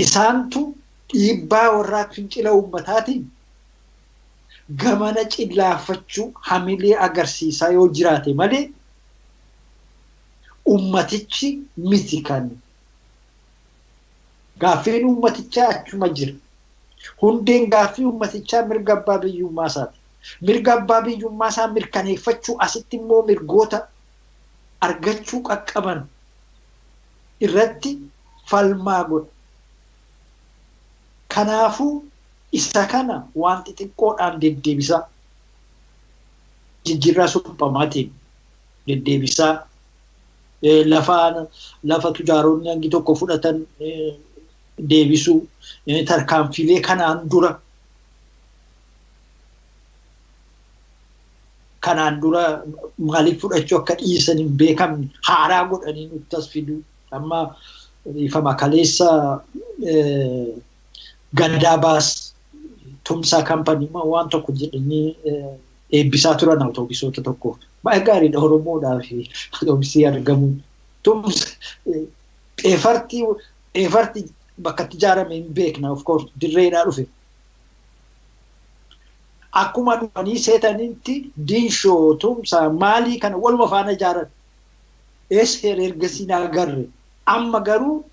isaantu dhiibbaa warraa fincila uummataatiin gamana cillaaffachuu hamilee agarsiisaa yoo jiraate malee ummatichi miti kan gaaffiin ummatichaa achuma jira. Hundeen gaaffii ummatichaa mirga abbaa biyyummaa isaati. Mirga abbaa biyyummaa isaa mirkaneeffachuu asitti immoo mirgoota argachuu qaqqaban irratti falmaa godha. Kanaafuu isa kana waan xixiqqoodhaan deddeebisaa jijjiirraa suphamaatiin deddeebisaa lafa tujaaronni hangi tokko fudhatan deebisuu tarkaanfilee kanaan dura maaliif fudhachuu akka dhiisan hin beekamne haaraa godhanii nutti as fiduu. Amma dhiifama, kaleessa Gadaa Baas Tumsaa Company waan tokko jedhanii eebbisaa turan awutoobisoota tokko. Baay'ee gaariidha Oromoodhaa fi awutoobisii argamuun. Tumsa eefartii bakka itti ijaarame hin beekna, of course dirreedhaa dhufe. Akkuma dhufanii seetanitti Dinshoo, Tumsaa, maalii kana waluma faana ijaaran. Eessa ergasii na agarre. Amma garuu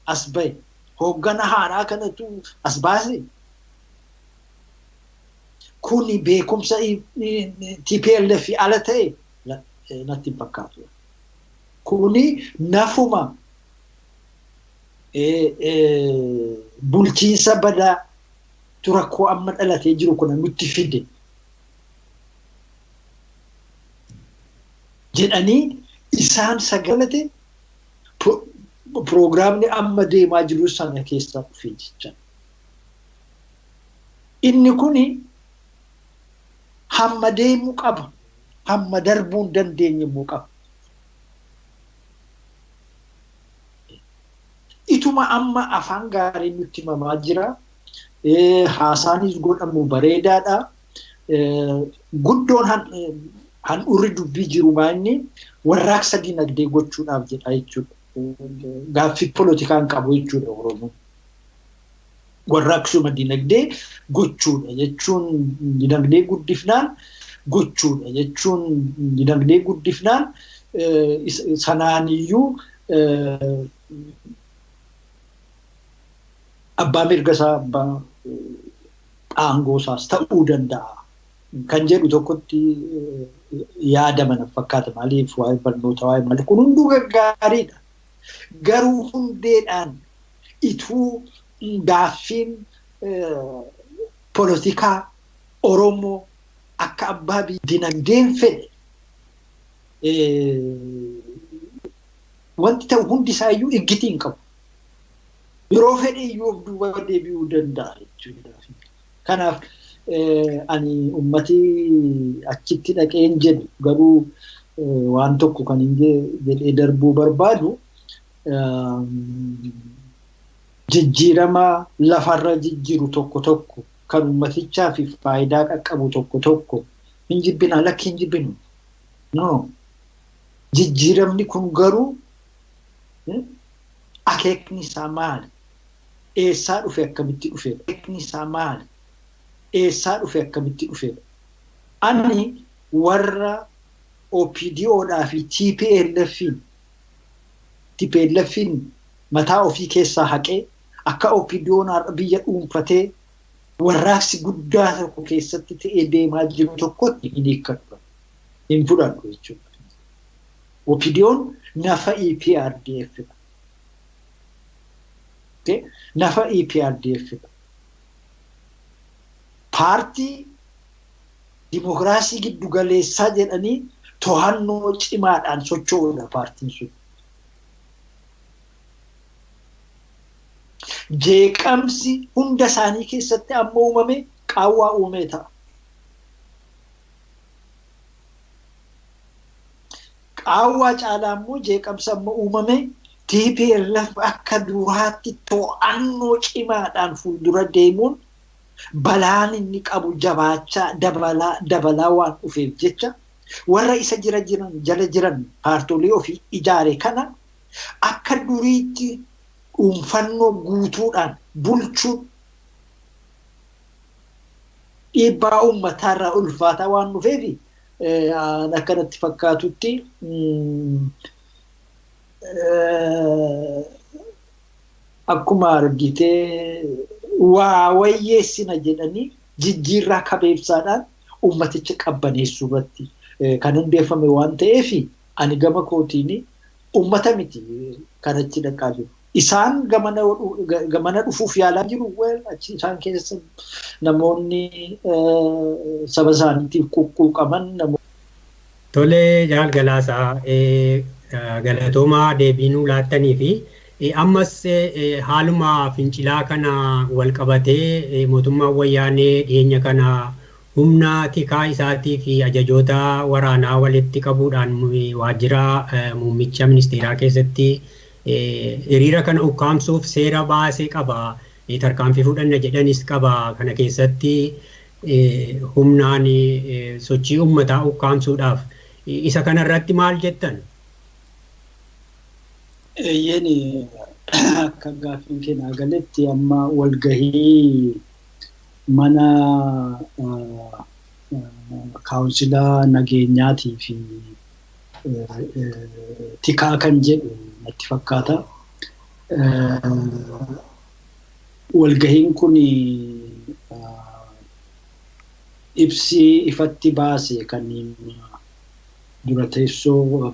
as bahe. Hooggana haaraa kanatu as baase. Kuni beekumsa TPLF ala ta'e natti hin fakkaatu. Kuni nafuma bulchiinsa badaa rakkoo amma dhalatee jiru kuna nutti fide jedhanii isaan sagalate piroogiraamni amma deemaa jiru sana keessaa dhufe jecha. Inni kuni hamma deemuu qaba. Hamma darbuu hin dandeenye immoo qaba. Ituma amma afaan gaariin nutti himamaa jira. Haasaanis godhamu bareedaadha. Guddoon handhuurri dubbii jiru maanni warraaqsa dinagdee gochuudhaaf jedha jechuudha. Gaaffii polotikaa hin qabu jechuudha Oromoon. Warraaqsuma dinagdee gochuudha jechuun dinagdee guddifnaan gochuudha jechuun dinagdee guddifnaan sanaaniyyuu abbaa mirga isaa, abbaa aangoo isaas ta'uu danda'a kan jedhu tokkotti yaadama na fakkaata. Maaliif waa'ee barnoota, waa'ee malee kun hunduu gaggaariidha. Garuu hundeedhaan ituu gaaffiin polotikaa Oromoo akka abbaa dinagdeen fedhe wanti ta'u hundi isaayyuu iggitii hin qabu. Yeroo fedhe iyyuu of duuba deebi'uu danda'a jechuudha. Kanaaf ani ummati achitti dhaqeen jedhu garuu waan tokko kan hin jedhee darbuu barbaadu, jijjiirama lafarra jijjiiru tokko tokko kan ummatichaa fi faayidaa qaqqabu tokko tokko hin jibbina, lakki, hin jibbinu. No. Jijjiiramni kun garuu akeekni isaa maali? Eessaa dhufe, akkamitti dhufe? Akeekni isaa maali? Eessaa dhufe, akkamitti dhufe? Ani warra OPDOdhaa fi TPLFin mataa ofii keessaa haqee akka OPDOn har'a biyya dhuunfatee warraaqsi guddaa tokko keessatti ta'ee deemaa jiru tokkotti hin hiikkadhu. Hin fudhadhu jechuudha. OPDOn nafa EPRDF dha. Nafa EPRDF dha. Paartii dimokiraasii giddu galeessaa jedhanii to'annoo cimaadhaan socho'uudha paartiin sun. Jeeqamsi hunda isaanii keessatti amma uumame qaawwaa uumee ta'a. Qaawwaa caalaa immoo jeeqamsa amma uumame TPLF akka duraatti to'annoo cimaadhaan fuuldura deemuun balaan inni qabu jabaachaa dabalaa dabalaa waan dhufeef jecha warra isa jira jiran jala jiran paartolee ofii ijaare kana akka duriitti dhuunfannoo guutuudhaan bulchuun dhiibbaa uummataarraa ulfaataa waan dhufeef akkanatti fakkaatutti akkuma argitee waa wayyeessina jedhanii jijjiirraa kabeebsaadhaan uummaticha qabbaneessuu irratti kan hundeeffame waan ta'eef ani gama kootiin uummata miti kanatti dhaqaa jiru. Isaan gamana dhufuuf yaalaa jiru achi isaan keessa namoonni saba isaaniitiif quqquuqaman. Tolee Jaal Galaasaa galatoomaa deebii nuu laattanii fi ammas haaluma fincilaa kana wal qabatee mootummaan wayyaanee dhiyeenya kana humna tikaa isaatii fi ajajoota waraanaa walitti qabuudhaan waajjira muummicha ministeeraa keessatti hiriira kana ukkaamsuuf seera baasee qaba. Tarkaanfii fudhanna jedhanis qaba. Kana keessatti humnaan sochii uummataa ukkaamsuudhaaf isa kanarratti maal jettan? Eeyyeen akka gaaffiin keenya galetti amma walgahii mana kaawunsilaa nageenyaatii fi tikaa kan jedhu natti fakkaata. Walgahiin kun ibsi ifatti baase kan dura teessoo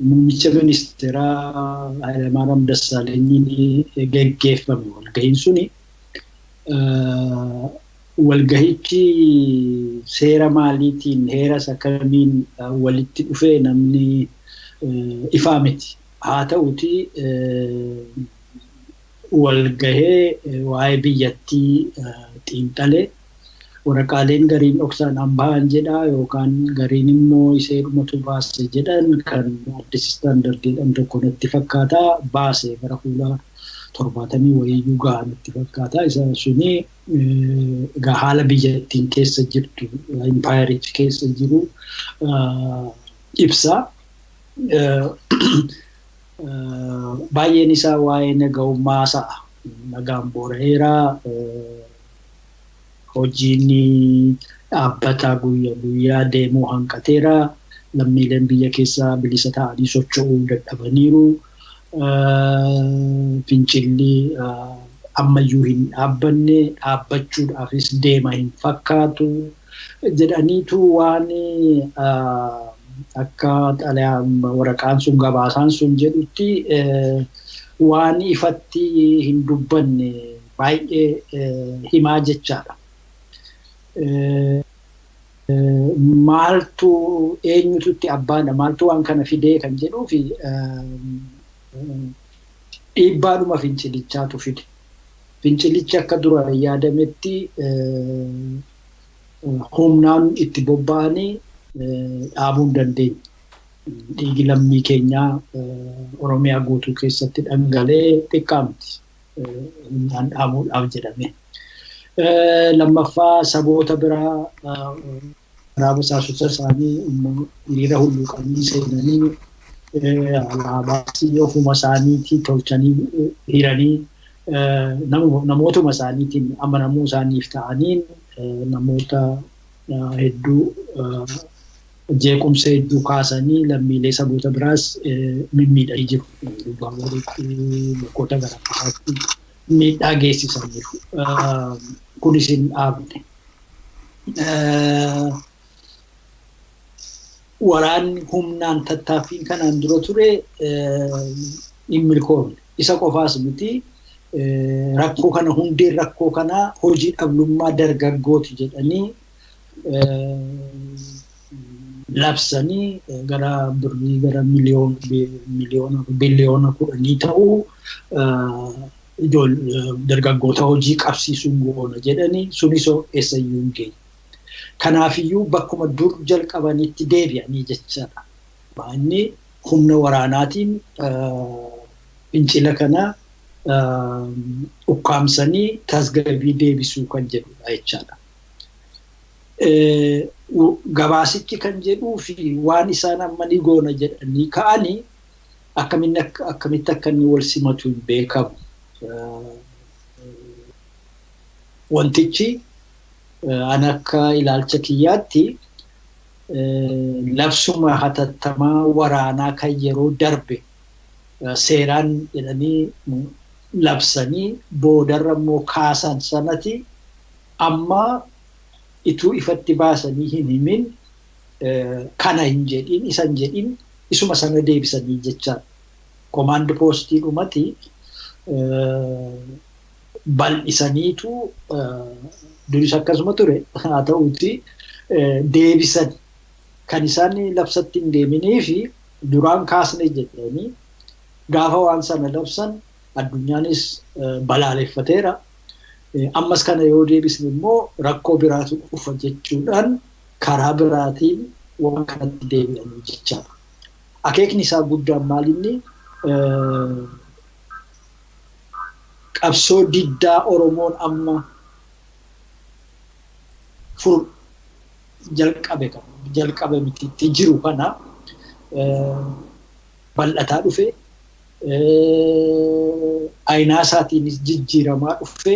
muummicha ministeeraa Hayilamaariyaam Dassaalenyiin geggeeffame walgahiin suni. Walgahichi seera maaliitiin heera isa kamiin walitti dhufee namni ifaa miti. Haa ta'uti walgahee waa'ee biyyattii xiinxalee waraqaaleen gariin dhoksaadhaan bahan jedha yookaan gariin immoo isee dhumatu baase jedhan kan Addis Standard jedhan tokko natti fakkaata baase gara fuula 70 wayiyyuu gahaa natti fakkaata. Isa suni egaa haala biyyattiin keessa jirtu impaayerichi keessa jiru ibsa. Baay'een isaa waa'ee nagahummaa sa'a. Nagaan boora'eera. Hojiin dhaabbataa guyyaa guyyaa deemuu hanqateera. Lammiileen biyya keessaa bilisa ta'anii socho'uu dadhabaniiru. Fincilli ammayyuu hin dhaabbanne dhaabbachuudhaafis deema hin fakkaatu jedhaniitu waan akka waraqaan sun gabaasaan sun jedhutti waan ifatti hin dubbanne baay'ee himaa jechaadha. Maaltu eenyututti abbaadha maaltu waan kana fidee kan jedhuu fi dhiibbaadhuma fincilichaatu fide. Fincilichi akka dura yaadametti humnaan itti bobba'anii dhaabuu hin dandeenye. Dhiigi lammii keenyaa Oromiyaa guutuu keessatti dhangalee xiqqaa miti. Humnaan dhaabuudhaaf jedhame. Lammaffaa saboota biraa karaa basaasota isaanii hiriira hulluuqanii seenanii alaabaa ofuma isaaniitii tolchanii hiranii namootuma isaaniitiin amanamuu isaaniif ta'aniin namoota hedduu jeequmsa hedduu kaasanii lammiilee saboota biraas mimmiidhanii jiru. Bakkoota garaagaraatti miidhaa geessisaniiru. Kunis hin dhaabne. Waraanni humnaan tattaaffiin kanaan dura ture hin milkoomne. Isa qofaas miti Rakkoo kana hundeen rakkoo kanaa hojii dhabdummaa dargaggooti jedhanii labsanii gara birrii gara miliyoona biliyoona 10 ta'uu dargaggoota hojii qabsiisuun goona jedhanii sunis eessayyuu hin geenye. Kanaafiyyuu bakkuma dur jalqabanitti deebi'anii jechaadha. Inni humna waraanaatiin fincila kana ukkaamsanii tasgabbii deebisuu kan jedhudha jechaadha. Gabaasichi kan jedhuu fi waan isaan amma ni goona jedhanii ka'anii akkamitti akka inni wal simatu hin beekamu. Wantichi an akka ilaalcha kiyyaatti labsuma hatattamaa waraanaa kan yeroo darbe seeraan jedhanii labsanii boodarra immoo kaasan sanati amma ituu ifatti baasanii hin himin kana hin jedhin isa hin jedhin isuma sana deebisanii jechaadha. Komaand poostii dhumati bal'isaniitu duris akkasuma ture haa ta'uuti deebisan kan isaan labsatti hin deeminii fi duraan kaasne jedhanii gaafa waan sana labsan addunyaanis balaaleffateera. Ammas kana yoo deebisne immoo rakkoo biraatu dhufa jechuudhaan karaa biraatiin waan kanatti deebi'anii jechaadha. Akeekni isaa guddaan maalinni qabsoo diddaa Oromoon amma jalqabe mitiitti jiru kana bal'ataa dhufe aynaa isaatiinis jijjiiramaa dhufe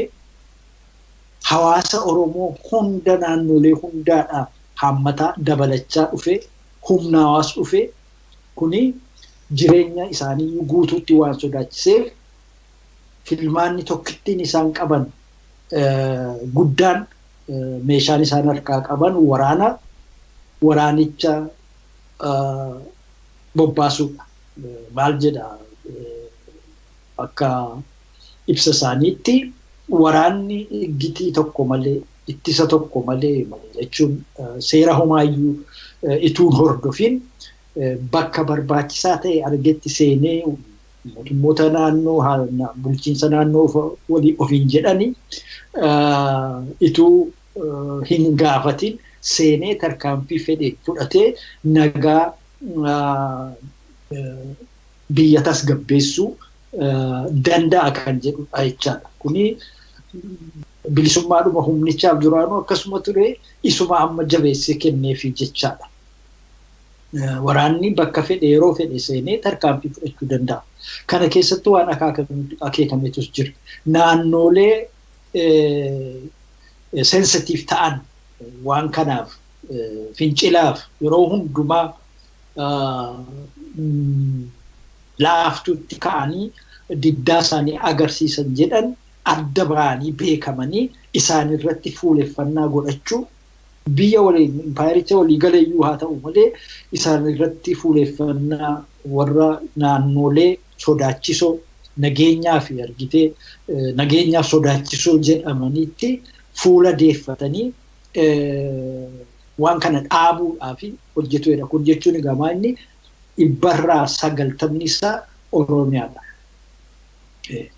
hawaasa Oromoo hunda naannolee hundaadhaa haammataa dabalachaa dhufe humna hawaas dhufe kuni jireenya isaanii guutuutti waan sodaachiseef filmaanni tokkittiin isaan qaban guddaan meeshaan isaan harkaa qaban waraana waraanicha bobbaasuudha. Maal jedha akka ibsa isaaniitti waraanni gitii tokko malee ittisa tokko malee jechuun seera homaayyuu ituun hordofin bakka barbaachisaa ta'e argetti seenee mootummoota naannoo bulchiinsa naannoo walii ofiin jedhani ituu hin gaafatin seenee tarkaanfii fedhe fudhatee nagaa biyya tasgabbeessuu danda'a kan jedhudha jechaadha. Kuni bilisummaadhuma humnichaaf duraanuu akkasuma ture isuma amma jabeessee kenneefi jechaadha. Waraanni bakka fedhe yeroo fedhe seenee tarkaanfii fudhachuu danda'a. Kana keessatti waan akeekametus jira. Naannolee sensitiif ta'an waan kanaaf fincilaaf yeroo hundumaa laaftuutti ka'anii diddaa isaanii agarsiisan jedhan adda ba'anii beekamanii isaan irratti fuuleffannaa godhachuu biyya waliin impaayericha walii galeeyyuu haa ta'u malee isaan irratti fuuleffannaa warra naannolee sodaachisoo nageenyaa fi argitee nageenyaaf sodaachisoo jedhamanitti fuula deeffatanii waan kana dhaabuudhaaf hojjetudha. Kun jechuun egaa inni 90% isaa Oromiyaadha.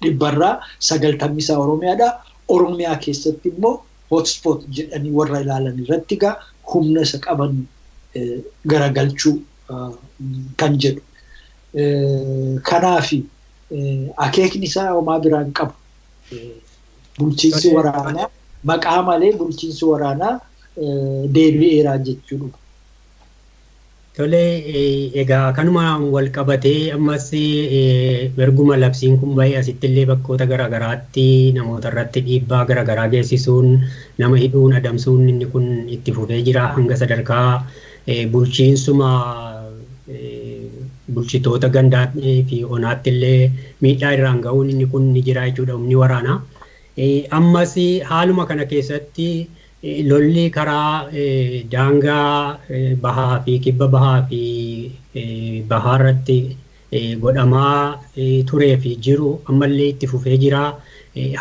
90% isaa Oromiyaadha. Oromiyaa keessatti immoo hotspot jedhanii warra ilaalan irratti egaa humna isa qaban garagalchuu kan jedhu. Kanaaf akeekni isaa homaa biraan qabu. Bulchiinsi waraanaa maqaa malee bulchiinsi waraanaa deebi'eera jechuudha. Tole egaa kanuma wal qabatee ammas erguma labsiin kun bahee asitti illee bakkoota garaagaraatti namoota irratti dhiibbaa garaagaraa geessisuun nama hidhuun adamsuun inni kun itti fufee jira hanga sadarkaa bulchiinsuma bulchitoota gandaa fi onaatti illee miidhaa irraan ga'uun inni kun ni jira jechuudha humni waraanaa. Ammas haaluma kana keessatti lolli karaa daangaa bahaa fi kibba bahaa fi bahaa irratti godhamaa turee fi jiru ammallee itti fufee jira.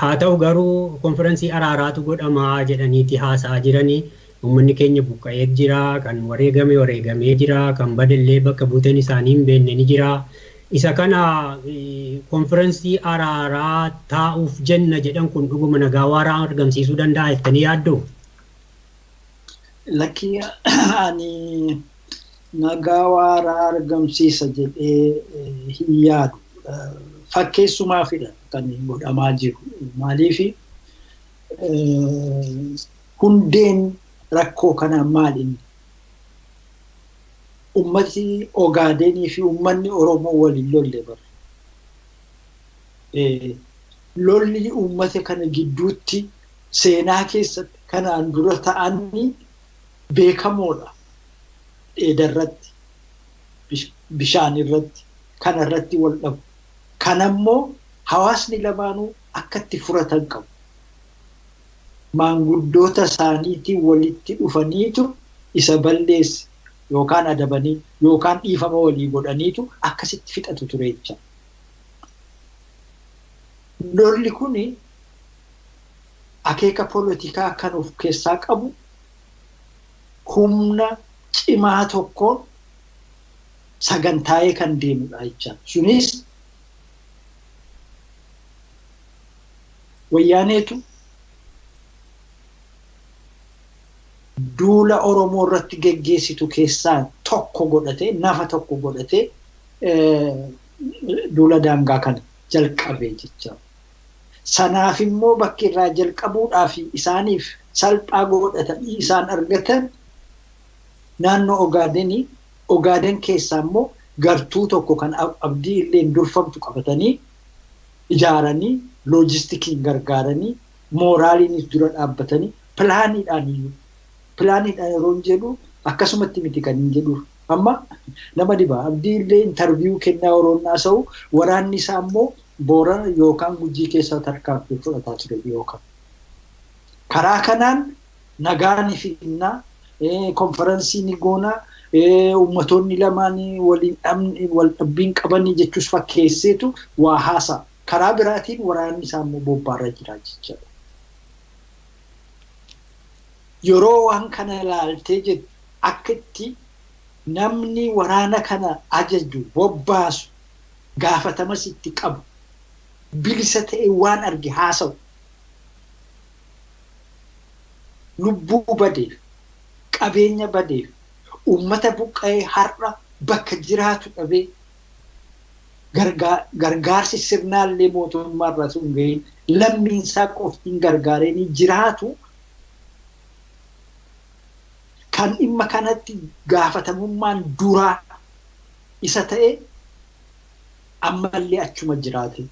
Haa ta'u garuu konfiraansii araaraatu godhamaa jedhaniiti haasa'aa jiranii. Uummanni keenya buqqa'ee jira, kan wareegame wareegamee jira, kan badellee bakka buuteen isaanii hin beekne ni jira. Isa kana konfiraansii araaraa taa'uuf jenna jedhan kun dhuguma nagaa waaraa argamsiisuu danda'a jettanii yaaddu? Lakkii, ani nagaa waaraa argamsiisa jedhee hin yaadu. Fakkeessumaafidha kan godhamaa jiru. Maaliif, hundeen rakkoo kanaa maal inni? Ummati Ogaadenii fi uummanni Oromoo waliin lolle bara. Lolli uummata kana gidduutti seenaa keessatti kanaan dura ta'anii beekamoodha. Dheedarratti, bishaan irratti, kanarratti wal dhabu. Kanammoo hawaasni lamaanuu akka itti furatan qabu. Maanguddoota isaaniitiin walitti dhufaniitu isa balleesse yookaan adabanii yookaan dhiifama walii godhaniitu akkasitti fixatu ture jecha. Lolli kuni akeeka poolitikaa kan of keessaa qabu, humna cimaa tokkoon sagantaa'ee kan deemudha jecha. Sunis Wayyaaneetu duula Oromoo irratti geggeessitu keessaa tokko godhatee, nafa tokko godhatee duula daangaa kana jalqabee jecha. Sanaaf immoo bakki irraa jalqabuudhaaf isaaniif salphaa godhatanii isaan argatan naannoo Ogaadenii, Ogaaden keessaa immoo gartuu tokko kan Abdii Illeen durfamtu qabatanii ijaaranii, loojistikiin gargaaranii, mooraaliinis dura dhaabbatanii, pilaaniidhaan iyyuu, pilaaniidhaan yeroo jedhu akkasumatti miti kan hin jedhuuf. Amma nama dhiba, Abdii Illee interview kennaa yeroo haasa'u, waraanni isaa immoo Boorana yookaan Gujii keessaa tarkaanfii fudhataa ture yookaan. Karaa kanaan nagaa ni finnaa, konferansii ni goonaa, ummatoonni lamaan waliin wal dhabbiin qabanii jechuus fakkeesseetu waa haasa'a. Karaa biraatiin waraanni isaa immoo bobbaarra jira jechaadha. Yeroo waan kana ilaaltee jettu, akka itti namni waraana kana ajaju, bobbaasu, gaafatamas itti qabu, bilisa ta'e waan arge haasa'u, lubbuu badeef, qabeenya badeef, uummata buqqa'ee har'a bakka jiraatu dhabee, gargaarsi sirnaallee mootummaarraa sun gahiin lammiinsaa qoftiin gargaaranii jiraatu, kan dhimma kanatti gaafatamummaan duraa isa ta'e ammallee achuma jiraate.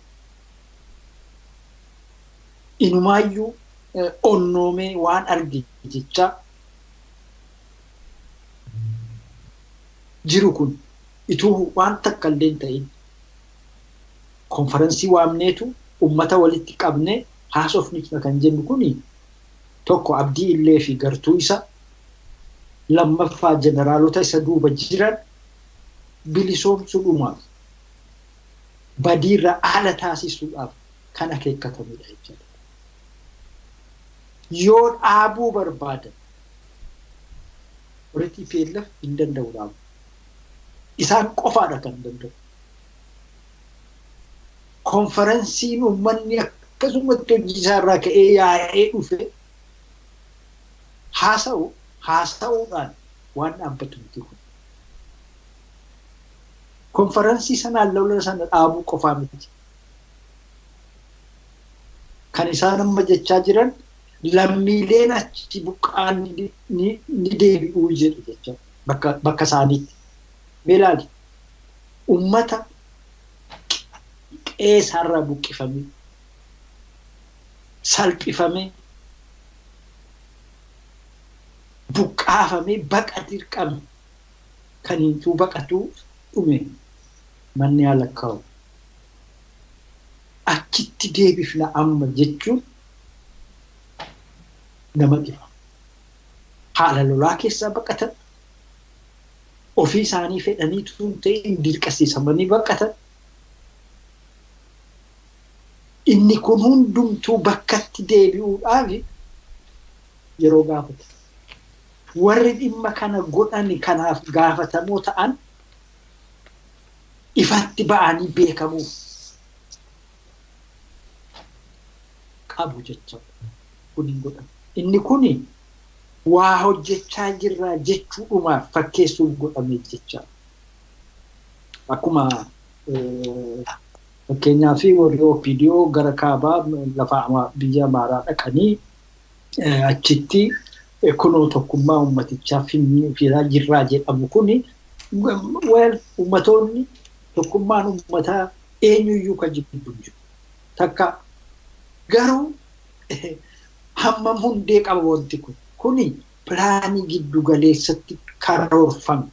Inumaayyuu onnoomee waan arge jecha jiru kun ituu waan takka illee hin ta'in konferansii waamneetu ummata walitti qabne haasofni kan jennu kuni, tokko Abdii Illee fi gartuu isa, lammaffaa jeneraalota isa duuba jiran bilisoomsuudhumaaf, badiirra ala taasisuudhaaf kan akeekkatamedha jechuudha. Yoo dhaabuu barbaadan, warri TPLF hin danda'u dhaabu. Isaan qofaadha kan danda'u. Konferensiin uummanni akkasumatti hojii isaarraa ka'ee yaa'ee dhufe haasa'u haasa'uudhaan waan dhaabbatu miti kun. Konferensii sanaan lola sana dhaabuu qofaa miti. Kan isaan amma jechaa jiran lammiileen achi buqqaan ni deebi'uu jedhu jecha bakka isaaniitti. Mee ilaali, ummata qe'ee isaarraa buqqifamee, salphifamee, buqqaafamee, baqa dirqame, kan hintuu baqatuu dhume manni haala kaa'u. Achitti deebifna amma jechuun nama dhiba. Haala lolaa keessaa baqatan. Ofii isaanii fedhanii tun ta'in dirqisiisamanii baqatan. Inni kun hundumtuu bakkatti deebi'uudhaaf yeroo gaafata. Warri dhimma kana godhani kanaaf gaafatamoo ta'an ifatti ba'anii beekamuu qabu jechuudha. Kun hin godhamu. Inni kuni waa hojjechaa jirraa jechuudhumaaf fakkeessuuf godhame jecha. Akkuma fakkeenyaaf warri OPDO gara kaabaa lafa biyya Amaaraa dhaqanii achitti kunoo tokkummaa uummatichaa fidaa jirraa jedhamu kuni well uummatoonni tokkummaan uummataa eenyuyyuu kan jibbu jiru. Takka garuu hammam hundee qaba wanti kun. Kuni pilaanii giddu galeessatti karoorfame.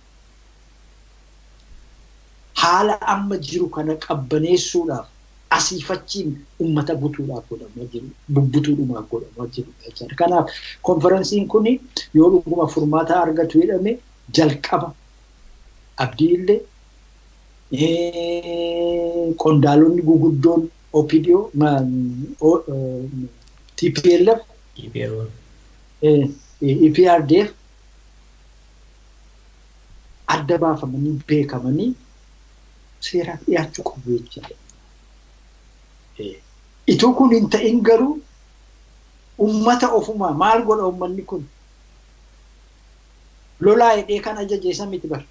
Haala amma jiru kana qabbaneessuudhaaf asiifachiin uummata butuudhaaf godhamaa jiru, bubbutuudhumaaf godhamaa jiru jechaadha. Kanaaf konferensiin kun yoo dhuguma furmaata argatu jedhame jalqaba Abdii illee qondaalonni guguddoon OPDO, TPLF, EPRDF adda baafamanii beekamanii seeraaf dhiyaachuu qabu jechaadha. Ituu kun hin ta'in garuu uummata ofumaa maal godha uummanni kun? Lolaa hidhee kan ajaje isa miti bara.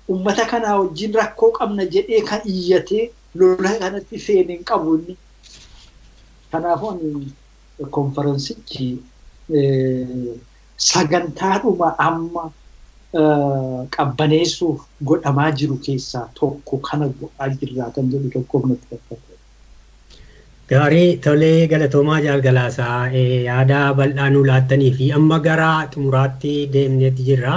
Uummata kanaa wajjin rakkoo qabna jedhee kan iyyatee lola kanatti seene hin qabu inni. Kanaafuu ani konferensichi sagantaadhuma amma qabbaneessuuf godhamaa jiru keessaa tokko kana godhaa jirraa kan jedhu tokkoof natti fakkaata. Gaarii tolee galatoomaa jaalgalaasaa yaada bal'aa nuu laattanii fi amma gara xumuraatti deemneetti jirra.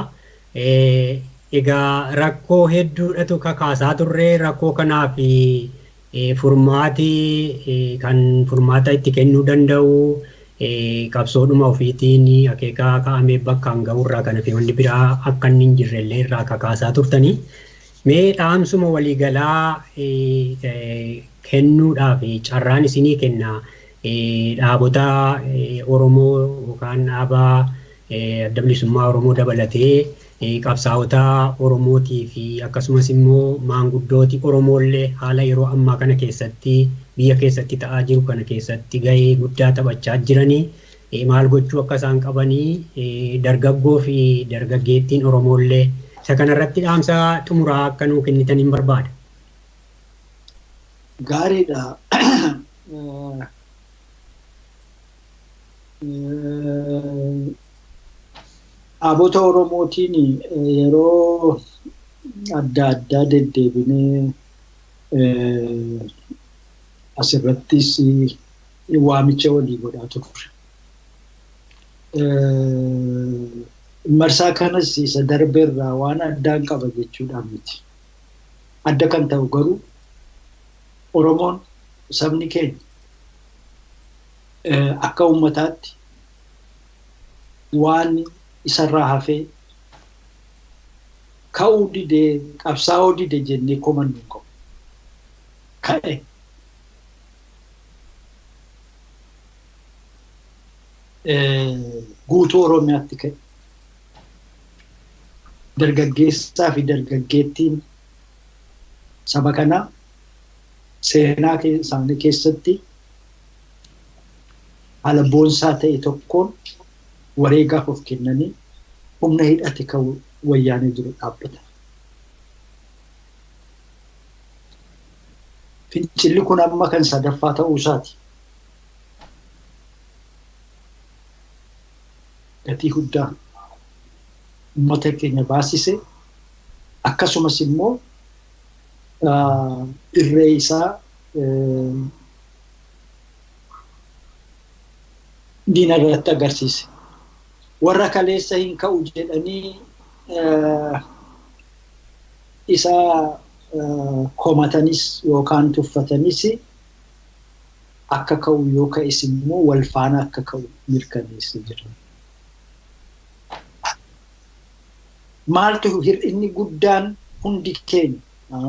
Egaa rakkoo hedduudhatu kakaasaa turre rakkoo kanaaf furmaati kan furmaata itti kennuu danda'u qabsoodhuma ofiitiin akeekaa kaa'amee bakkaan ga'urraa kana fi wanni biraa akka inni hin jirre illee irraa kakaasaa turtanii. Mee dhaamsuma waliigalaa kennuudhaaf carraan isinii kenna dhaabota Oromoo yookaan dhaaba adda bilisummaa Oromoo dabalatee qabsaa'ota Oromootii fi akkasumas immoo maanguddooti Oromoollee haala yeroo ammaa kana keessatti biyya keessatti ta'aa jiru kana keessatti gahee guddaa taphachaa jiranii maal gochuu akka isaan qabanii dargaggoo fi dargaggeettiin Oromoollee isa kanarratti dhaamsa xumuraa akka nuu kennitan hin barbaada. Gaariidha. Dhaabota Oromootiin yeroo adda addaa deddeebinee asirrattis waamicha walii godhaa turre. Marsaa kanas isa darbeerraa waan addaan qaba jechuudhaan miti. Adda kan ta'u garuu Oromoon sabni keenya akka uummataatti waan isarraa hafee ka'uu didee qabsaa'uu dide jennee komannu hin qabu. Ka'e. Guutuu Oromiyaatti ka'e. Dargaggeessaa fi dargaggeettiin saba kanaa seenaa isaanii keessatti haala boonsaa ta'e tokkoon wareegaaf of kennanii humna hidhate kan wayyaanee jiru dhaabbata. Fincilli kun amma kan sadaffaa ta'uu isaati. Gatii guddaa uummata keenya baasise akkasumas immoo irree isaa diina irratti agarsiise. Warra kaleessa hin ka'u jedhanii isa komatanis yookaan tuffatanis akka ka'u yoo ka'es immoo wal faana akka ka'u mirkaneessee jira. Maaltu hir'inni guddaan hundi keenya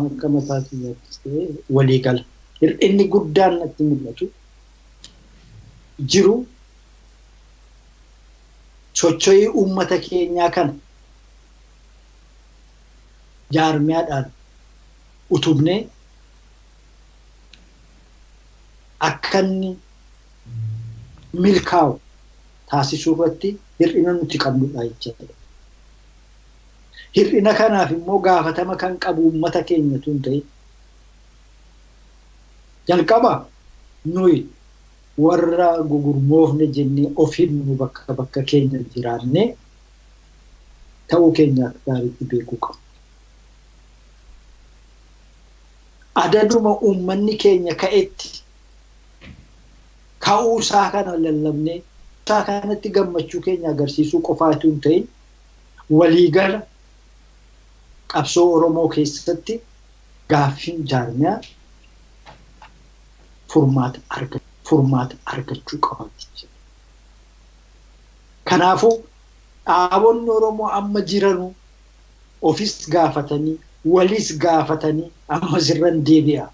akka mataa kiyyaattis ta'e waliigala. Hir'inni guddaan natti mul'atu jiru socho'ii uummata keenyaa kana jaarmiyaadhaan utubnee akka inni milkaa'u taasisuu irratti hir'ina nuti qabnudha jechuudha. Hir'ina kanaaf immoo gaafatama kan qabu uummata keenya tun ta'e jalqaba nuyi warra gugurmoofne jennee of himnu bakka bakka keenya jiraannee ta'uu keenya akka gaariitti beekuu qabna. Adaduma uummanni keenya ka'etti ka'uu isaa kana lallabnee isaa kanatti gammachuu keenya agarsiisuu qofaa utuu hin ta'in waliigala qabsoo Oromoo keessatti gaaffiin jaarmiyaa furmaata argachuu qaba jechuudha. Kanaafuu dhaabonni Oromoo amma jiranu ofis gaafatanii walis gaafatanii amma sirran deebi'a.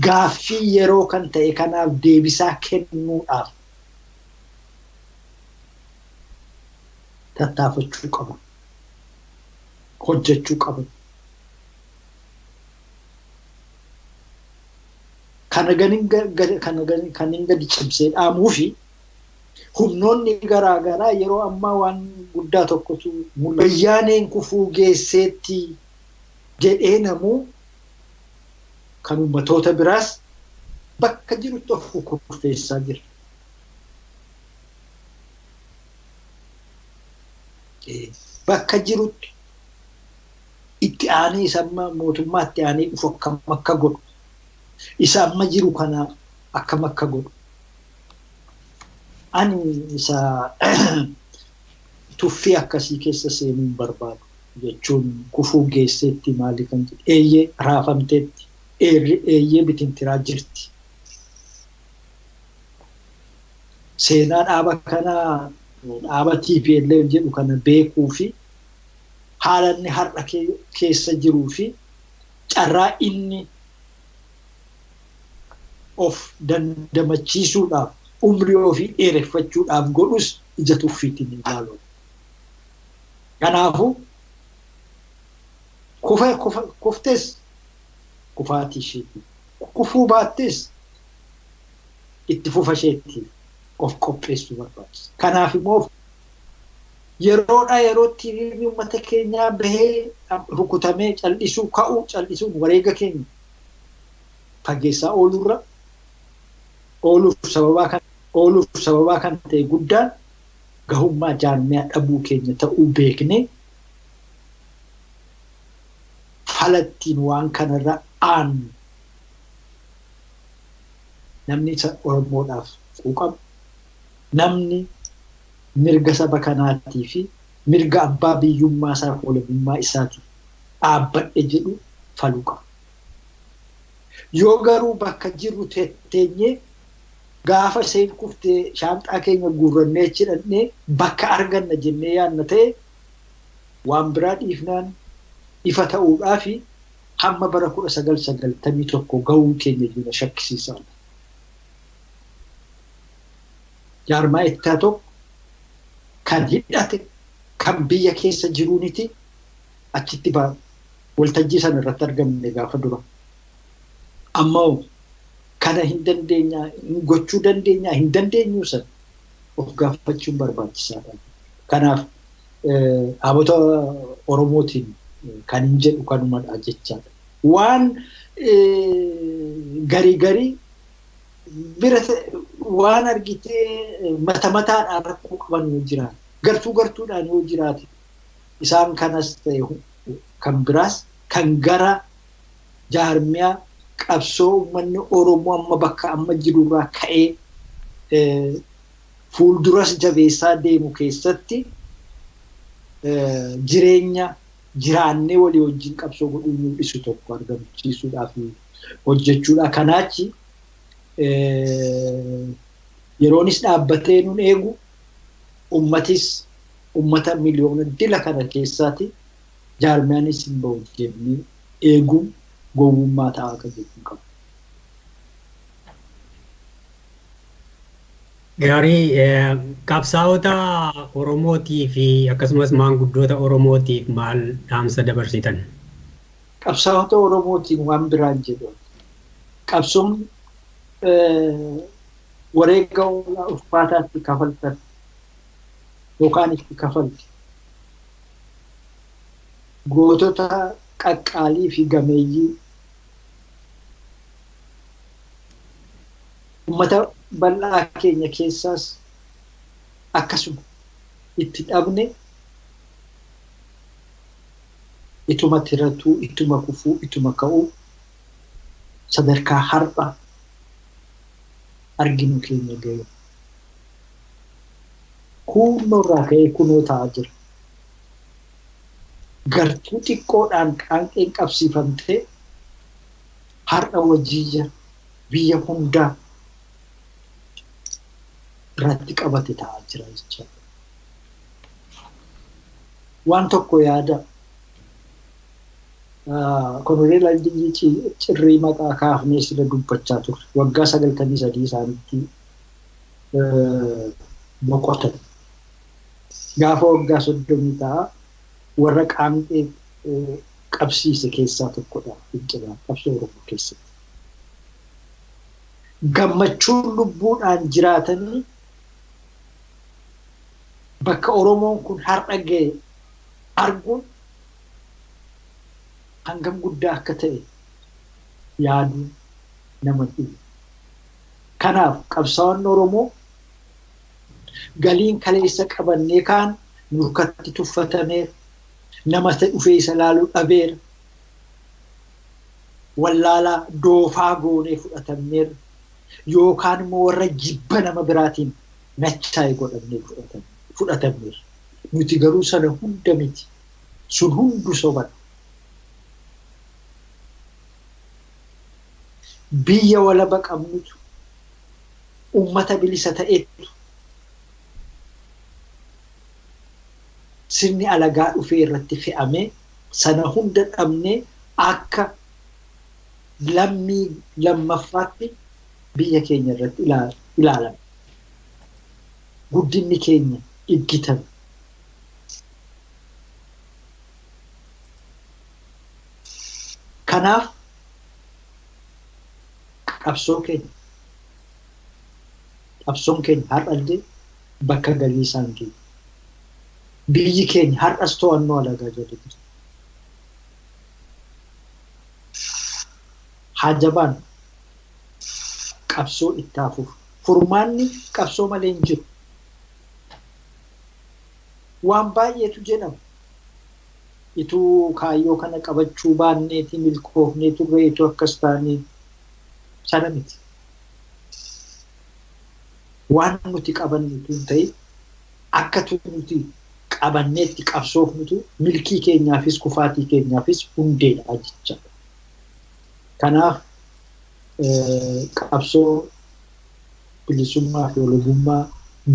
Gaaffii yeroo kan ta'e kanaaf deebisaa kennuudhaaf tattaafachuu qaban, hojjechuu qaban. Kana kan gadi cimsee dhaamuu fi humnoonni garaa garaa yeroo ammaa waan guddaa tokkotu mul'ata. Wayyaaneen kufuu geesseetti jedhee namuu kan uummatoota biraas bakka jirutti of kurfeessaa jira. Bakka jirutti itti aanee isa amma mootummaatti aanee dhufu akkam akka godhu, isa amma jiru kana akkam akka godhu. Ani isa tuffii akkasii keessa seenuu hin barbaadu jechuun kufuu geesseetti maali kan jedhu eeyyee raafamteetti, eeyyee bitintiraa jirti. Seenaa dhaaba kanaa dhaaba TPLF jedhu kana beekuu fi haala inni har'a keessa jiruu fi carraa inni of dandamachiisuudhaaf umrii ofii dheereffachuudhaaf godhus ija tuffiitiin hin ilaalu. Kanaafuu kuftes kufaatii isheetii, kufuu baattes itti fufa isheetiif of qopheessuu barbaachisa. Kanaaf immoo yeroodhaa yerootti hiriirri uummata keenyaa bahee rukutamee cal'isuu ka'uu cal'isuun wareega keenya fageessaa ooluurra ooluuf sababaa kan ta'e guddaan gahummaa jaarmiyaa dhabuu keenya ta'uu beeknee falattiin waan kanarra aannu namni isa Oromoodhaaf quuqamu, namni mirga saba kanaatii fi mirga abbaa biyyummaa isaa fi walabummaa isaatiif dhaabbadhe jedhu faluu qaba. Yoo garuu bakka jirru teenyee gaafa isheen kuftee shaanxaa keenya guurrannee achi dhaqnee bakka arganna jennee yaadna ta'e waan biraa dhiifnaan ifa ta'uudhaa fi hamma bara 1991 gahuu keenya iyyuu na shakkisiisaadha. Jaarmaa ittaa tokko kan hidhate kan biyya keessa jiruuniti achitti waltajjii sana irratti argamne gaafa dura. Ammoo kana hin dandeenyaa, hin gochuu dandeenyaa, hin dandeenyuu sana of gaafachuun barbaachisaadha. Kanaaf dhaabota Oromootiin kan hin jedhu kanumadha jechaadha. Waan garii garii bira waan argitee mata mataadhaan rakkoo qaban yoo jiraate, gartuu gartuudhaan yoo jiraate, isaan kanas ta'e kan biraas kan gara jaarmiyaa qabsoo uummanni Oromoo amma bakka amma jirurraa ka'ee fuulduras jabeessaa deemu keessatti jireenya jiraannee walii wajjin qabsoo godhuu mul'isu tokko argamsiisuudhaaf hojjechuudha. Kanaachi yeroonis dhaabbatee nun eegu Uummatis uummata miliyoona dila kana keessaati jaarmiyaanis hin bahu jennee eeguun gowwummaa ta'aa kan jedhu qabu. Gaarii qabsaa'ota Oromootii fi akkasumas maanguddoota Oromootiif maal dhaamsa dabarsitan? Qabsaa'ota Oromootiin waan biraan jedhu. Qabsoon wareega ulfaataatti kafaltan yookaan itti kafalti. Gootota qaqqaalii fi gameeyyii uummata bal'aa keenya keessaas akkasuma itti dhabne ituma tiratuu, ituma kufuu, ituma ka'uu sadarkaa har'a arginu keenya ga'e. Kunnoo irraa ka'ee kunoo ta'aa jira. Gartuu xiqqoodhaan qaanqeen qabsiifamtee har'a wajjiyya biyya hundaa irratti qabate ta'aa jira jechaadha. Waan tokko yaada. Koloneel Aldiyyii Cirrii maqaa kaafnee sila dubbachaa turre. Waggaa 93 isaanitti boqotan. Gaafa waggaa 30 ta'a warra qaanqee qabsiise keessaa tokkodha fincilaan qabsoo Oromoo keessatti. Gammachuun lubbuudhaan jiraatanii bakka Oromoon kun har'a ga'e arguun hangam guddaa akka ta'e yaaduun nama dhibu. Kanaaf qabsaa'onni Oromoo galiin kaleessa qabannee kaan nurkatti tuffatameera. Nama dhufee isa laaluu dhabeera. Wallaalaa doofaa goonee fudhatameera. Yookaan immoo warra jibba nama biraatiin nachaa'e godhamnee fudhatameera. Nuti garuu sana hunda miti. Sun hundu sobadha. Biyya walaba qabnutu uummata bilisa ta'etu sirni alagaa dhufee irratti fe'amee sana hunda dhabnee akka lammii lammaffaatti biyya keenya irratti ilaalame. Guddinni keenya iggitame. Kanaaf qabsoo keenya qabsoon keenya har'allee bakka galii isaan geenye. Biyyi keenya har'as to'annoo alagaa jala jirti. Haa jabaan qabsoo itti haa fufu. Furmaanni qabsoo malee hin jiru. Waan baay'eetu jedhama. Ituu kaayyoo kana qabachuu baanneeti milkoofnee turre ituu akkas taanee sana miti. Waan nuti qabanne utuu hin ta'in akka nuti qabanneetti qabsoofnutu milkii keenyaafis kufaatii keenyaafis hundeedha jechaadha. Kanaaf qabsoo bilisummaa fi walabummaa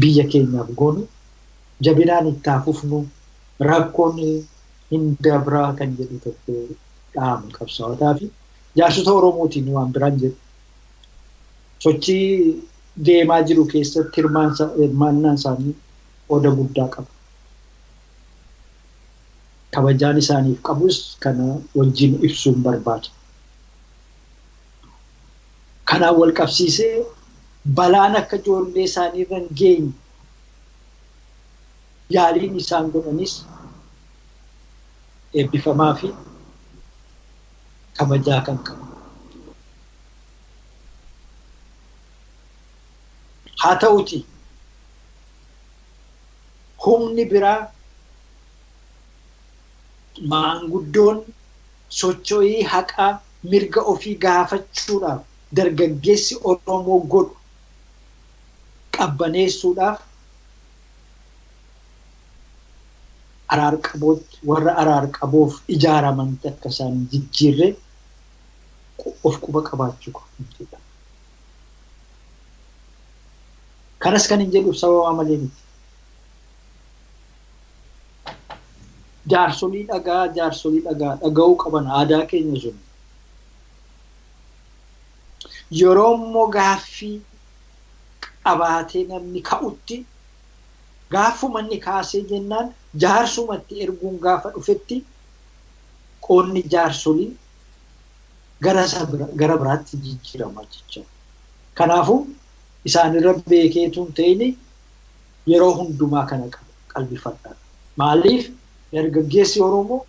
biyya keenyaaf goonu jabinaan itti haa fufnu rakkoon hin dabraa kan jedhu tokko dhaamu qabsaa'otaa fi jaarsota Oromootiin waan biraan jedhu. Sochii deemaa jiru keessatti hirmaannaan isaanii qooda guddaa qaba. Kabajaan isaaniif qabus kana wajjin ibsuun barbaada. Kanaan wal qabsiisee balaan akka ijoollee isaanii irra hin geenye yaaliin isaan godhanis eebbifamaa fi kabajaa kan qabu. Haa ta'uti humni biraa maanguddoon socho'ii haqaa mirga ofii gaafachuudhaaf dargaggeessi Oromoo godhu qabbaneessuudhaaf araarqabootti warra araarqaboof ijaaraman akka isaan jijjiirre of quba qabaachuu qabu. Kanas kan hin jedhuuf sababa malee miti. Jaarsolii dhagaa, jaarsolii dhagaa dhaga'uu qaban aadaa keenya sun. Yeroo immoo gaaffii qabaatee namni ka'utti gaaffuma inni kaasee jennaan jaarsumatti erguun gaafa dhufetti qoonni jaarsolii gara biraatti jijjiirama jechuudha. Kanaafuu isaanirra beekeetu hin ta'in yeroo hundumaa kana qalbifadhaa. Maaliif dargaggeessi Oromoo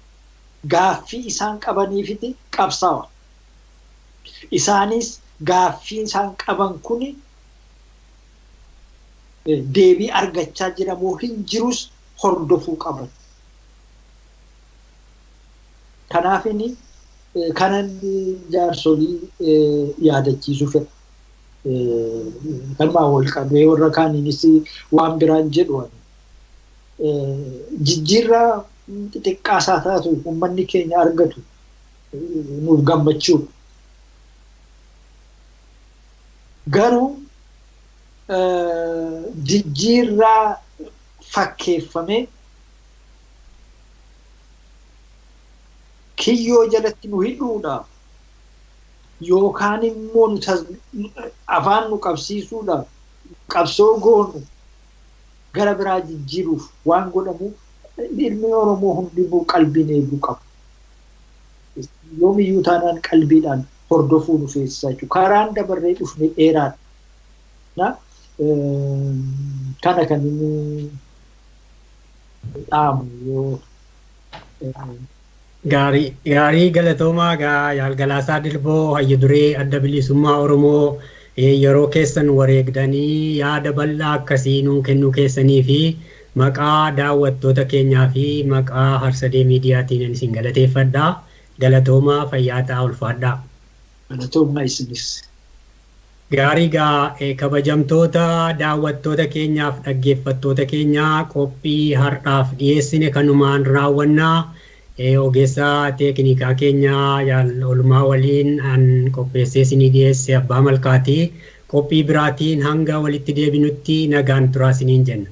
gaaffii isaan qabaniifiti qabsaawa. Isaanis gaaffii isaan qaban kuni deebii argachaa jira moo hin jirus hordofuu qaban. Kanaaf inni kanan jaarsolii yaadachiisuu fedha. Kanumaan wal qabee warra kaaniinis waan biraan jedhu jijjiirraa xixiqqaasaa taatu uummanni keenya argatu nuuf gammachuudha. Garuu jijjiirraa fakkeeffamee kiyyoo jalatti nu hidhuudhaaf yookaan immoo afaan nu qabsiisuudhaaf qabsoo goonu gara biraa jijjiiruuf waan godhamu ilmi Oromoo hundinuu qalbiin eeguu qaba. Yoomiyyuu taanaan qalbiidhaan hordofuu nu feesisa jechuudha. Karaan dabarree dhufne dheeraadha. Kana kan inni dhaamu yoo. Gaarii gaarii galatoomaa gaa Yaalgalaasaa Dilboo hayya duree adda bilisummaa Oromoo yeroo keessan wareegdanii yaada bal'aa akkasii nuu kennuu keessanii fi maqaa daawwattoota keenyaa fi maqaa Harsadee Miidiyaatiin isin galateeffadha. Galatoomaa fayyaa ta'aa ulfaadhaa. Galatoomaa isinis. Gaarii gaa kabajamtoota daawwattoota keenyaaf dhaggeeffattoota keenyaa qophii har'aaf dhiyeessine kanumaan raawwannaa. Ogeessa teeknikaa keenyaa yaal olmaa waliin an qopheessee isinii dhiyeesse Abbaa Malkaatii. Qophii biraatiin hanga walitti deebinutti nagaan turaa isiniin jenna.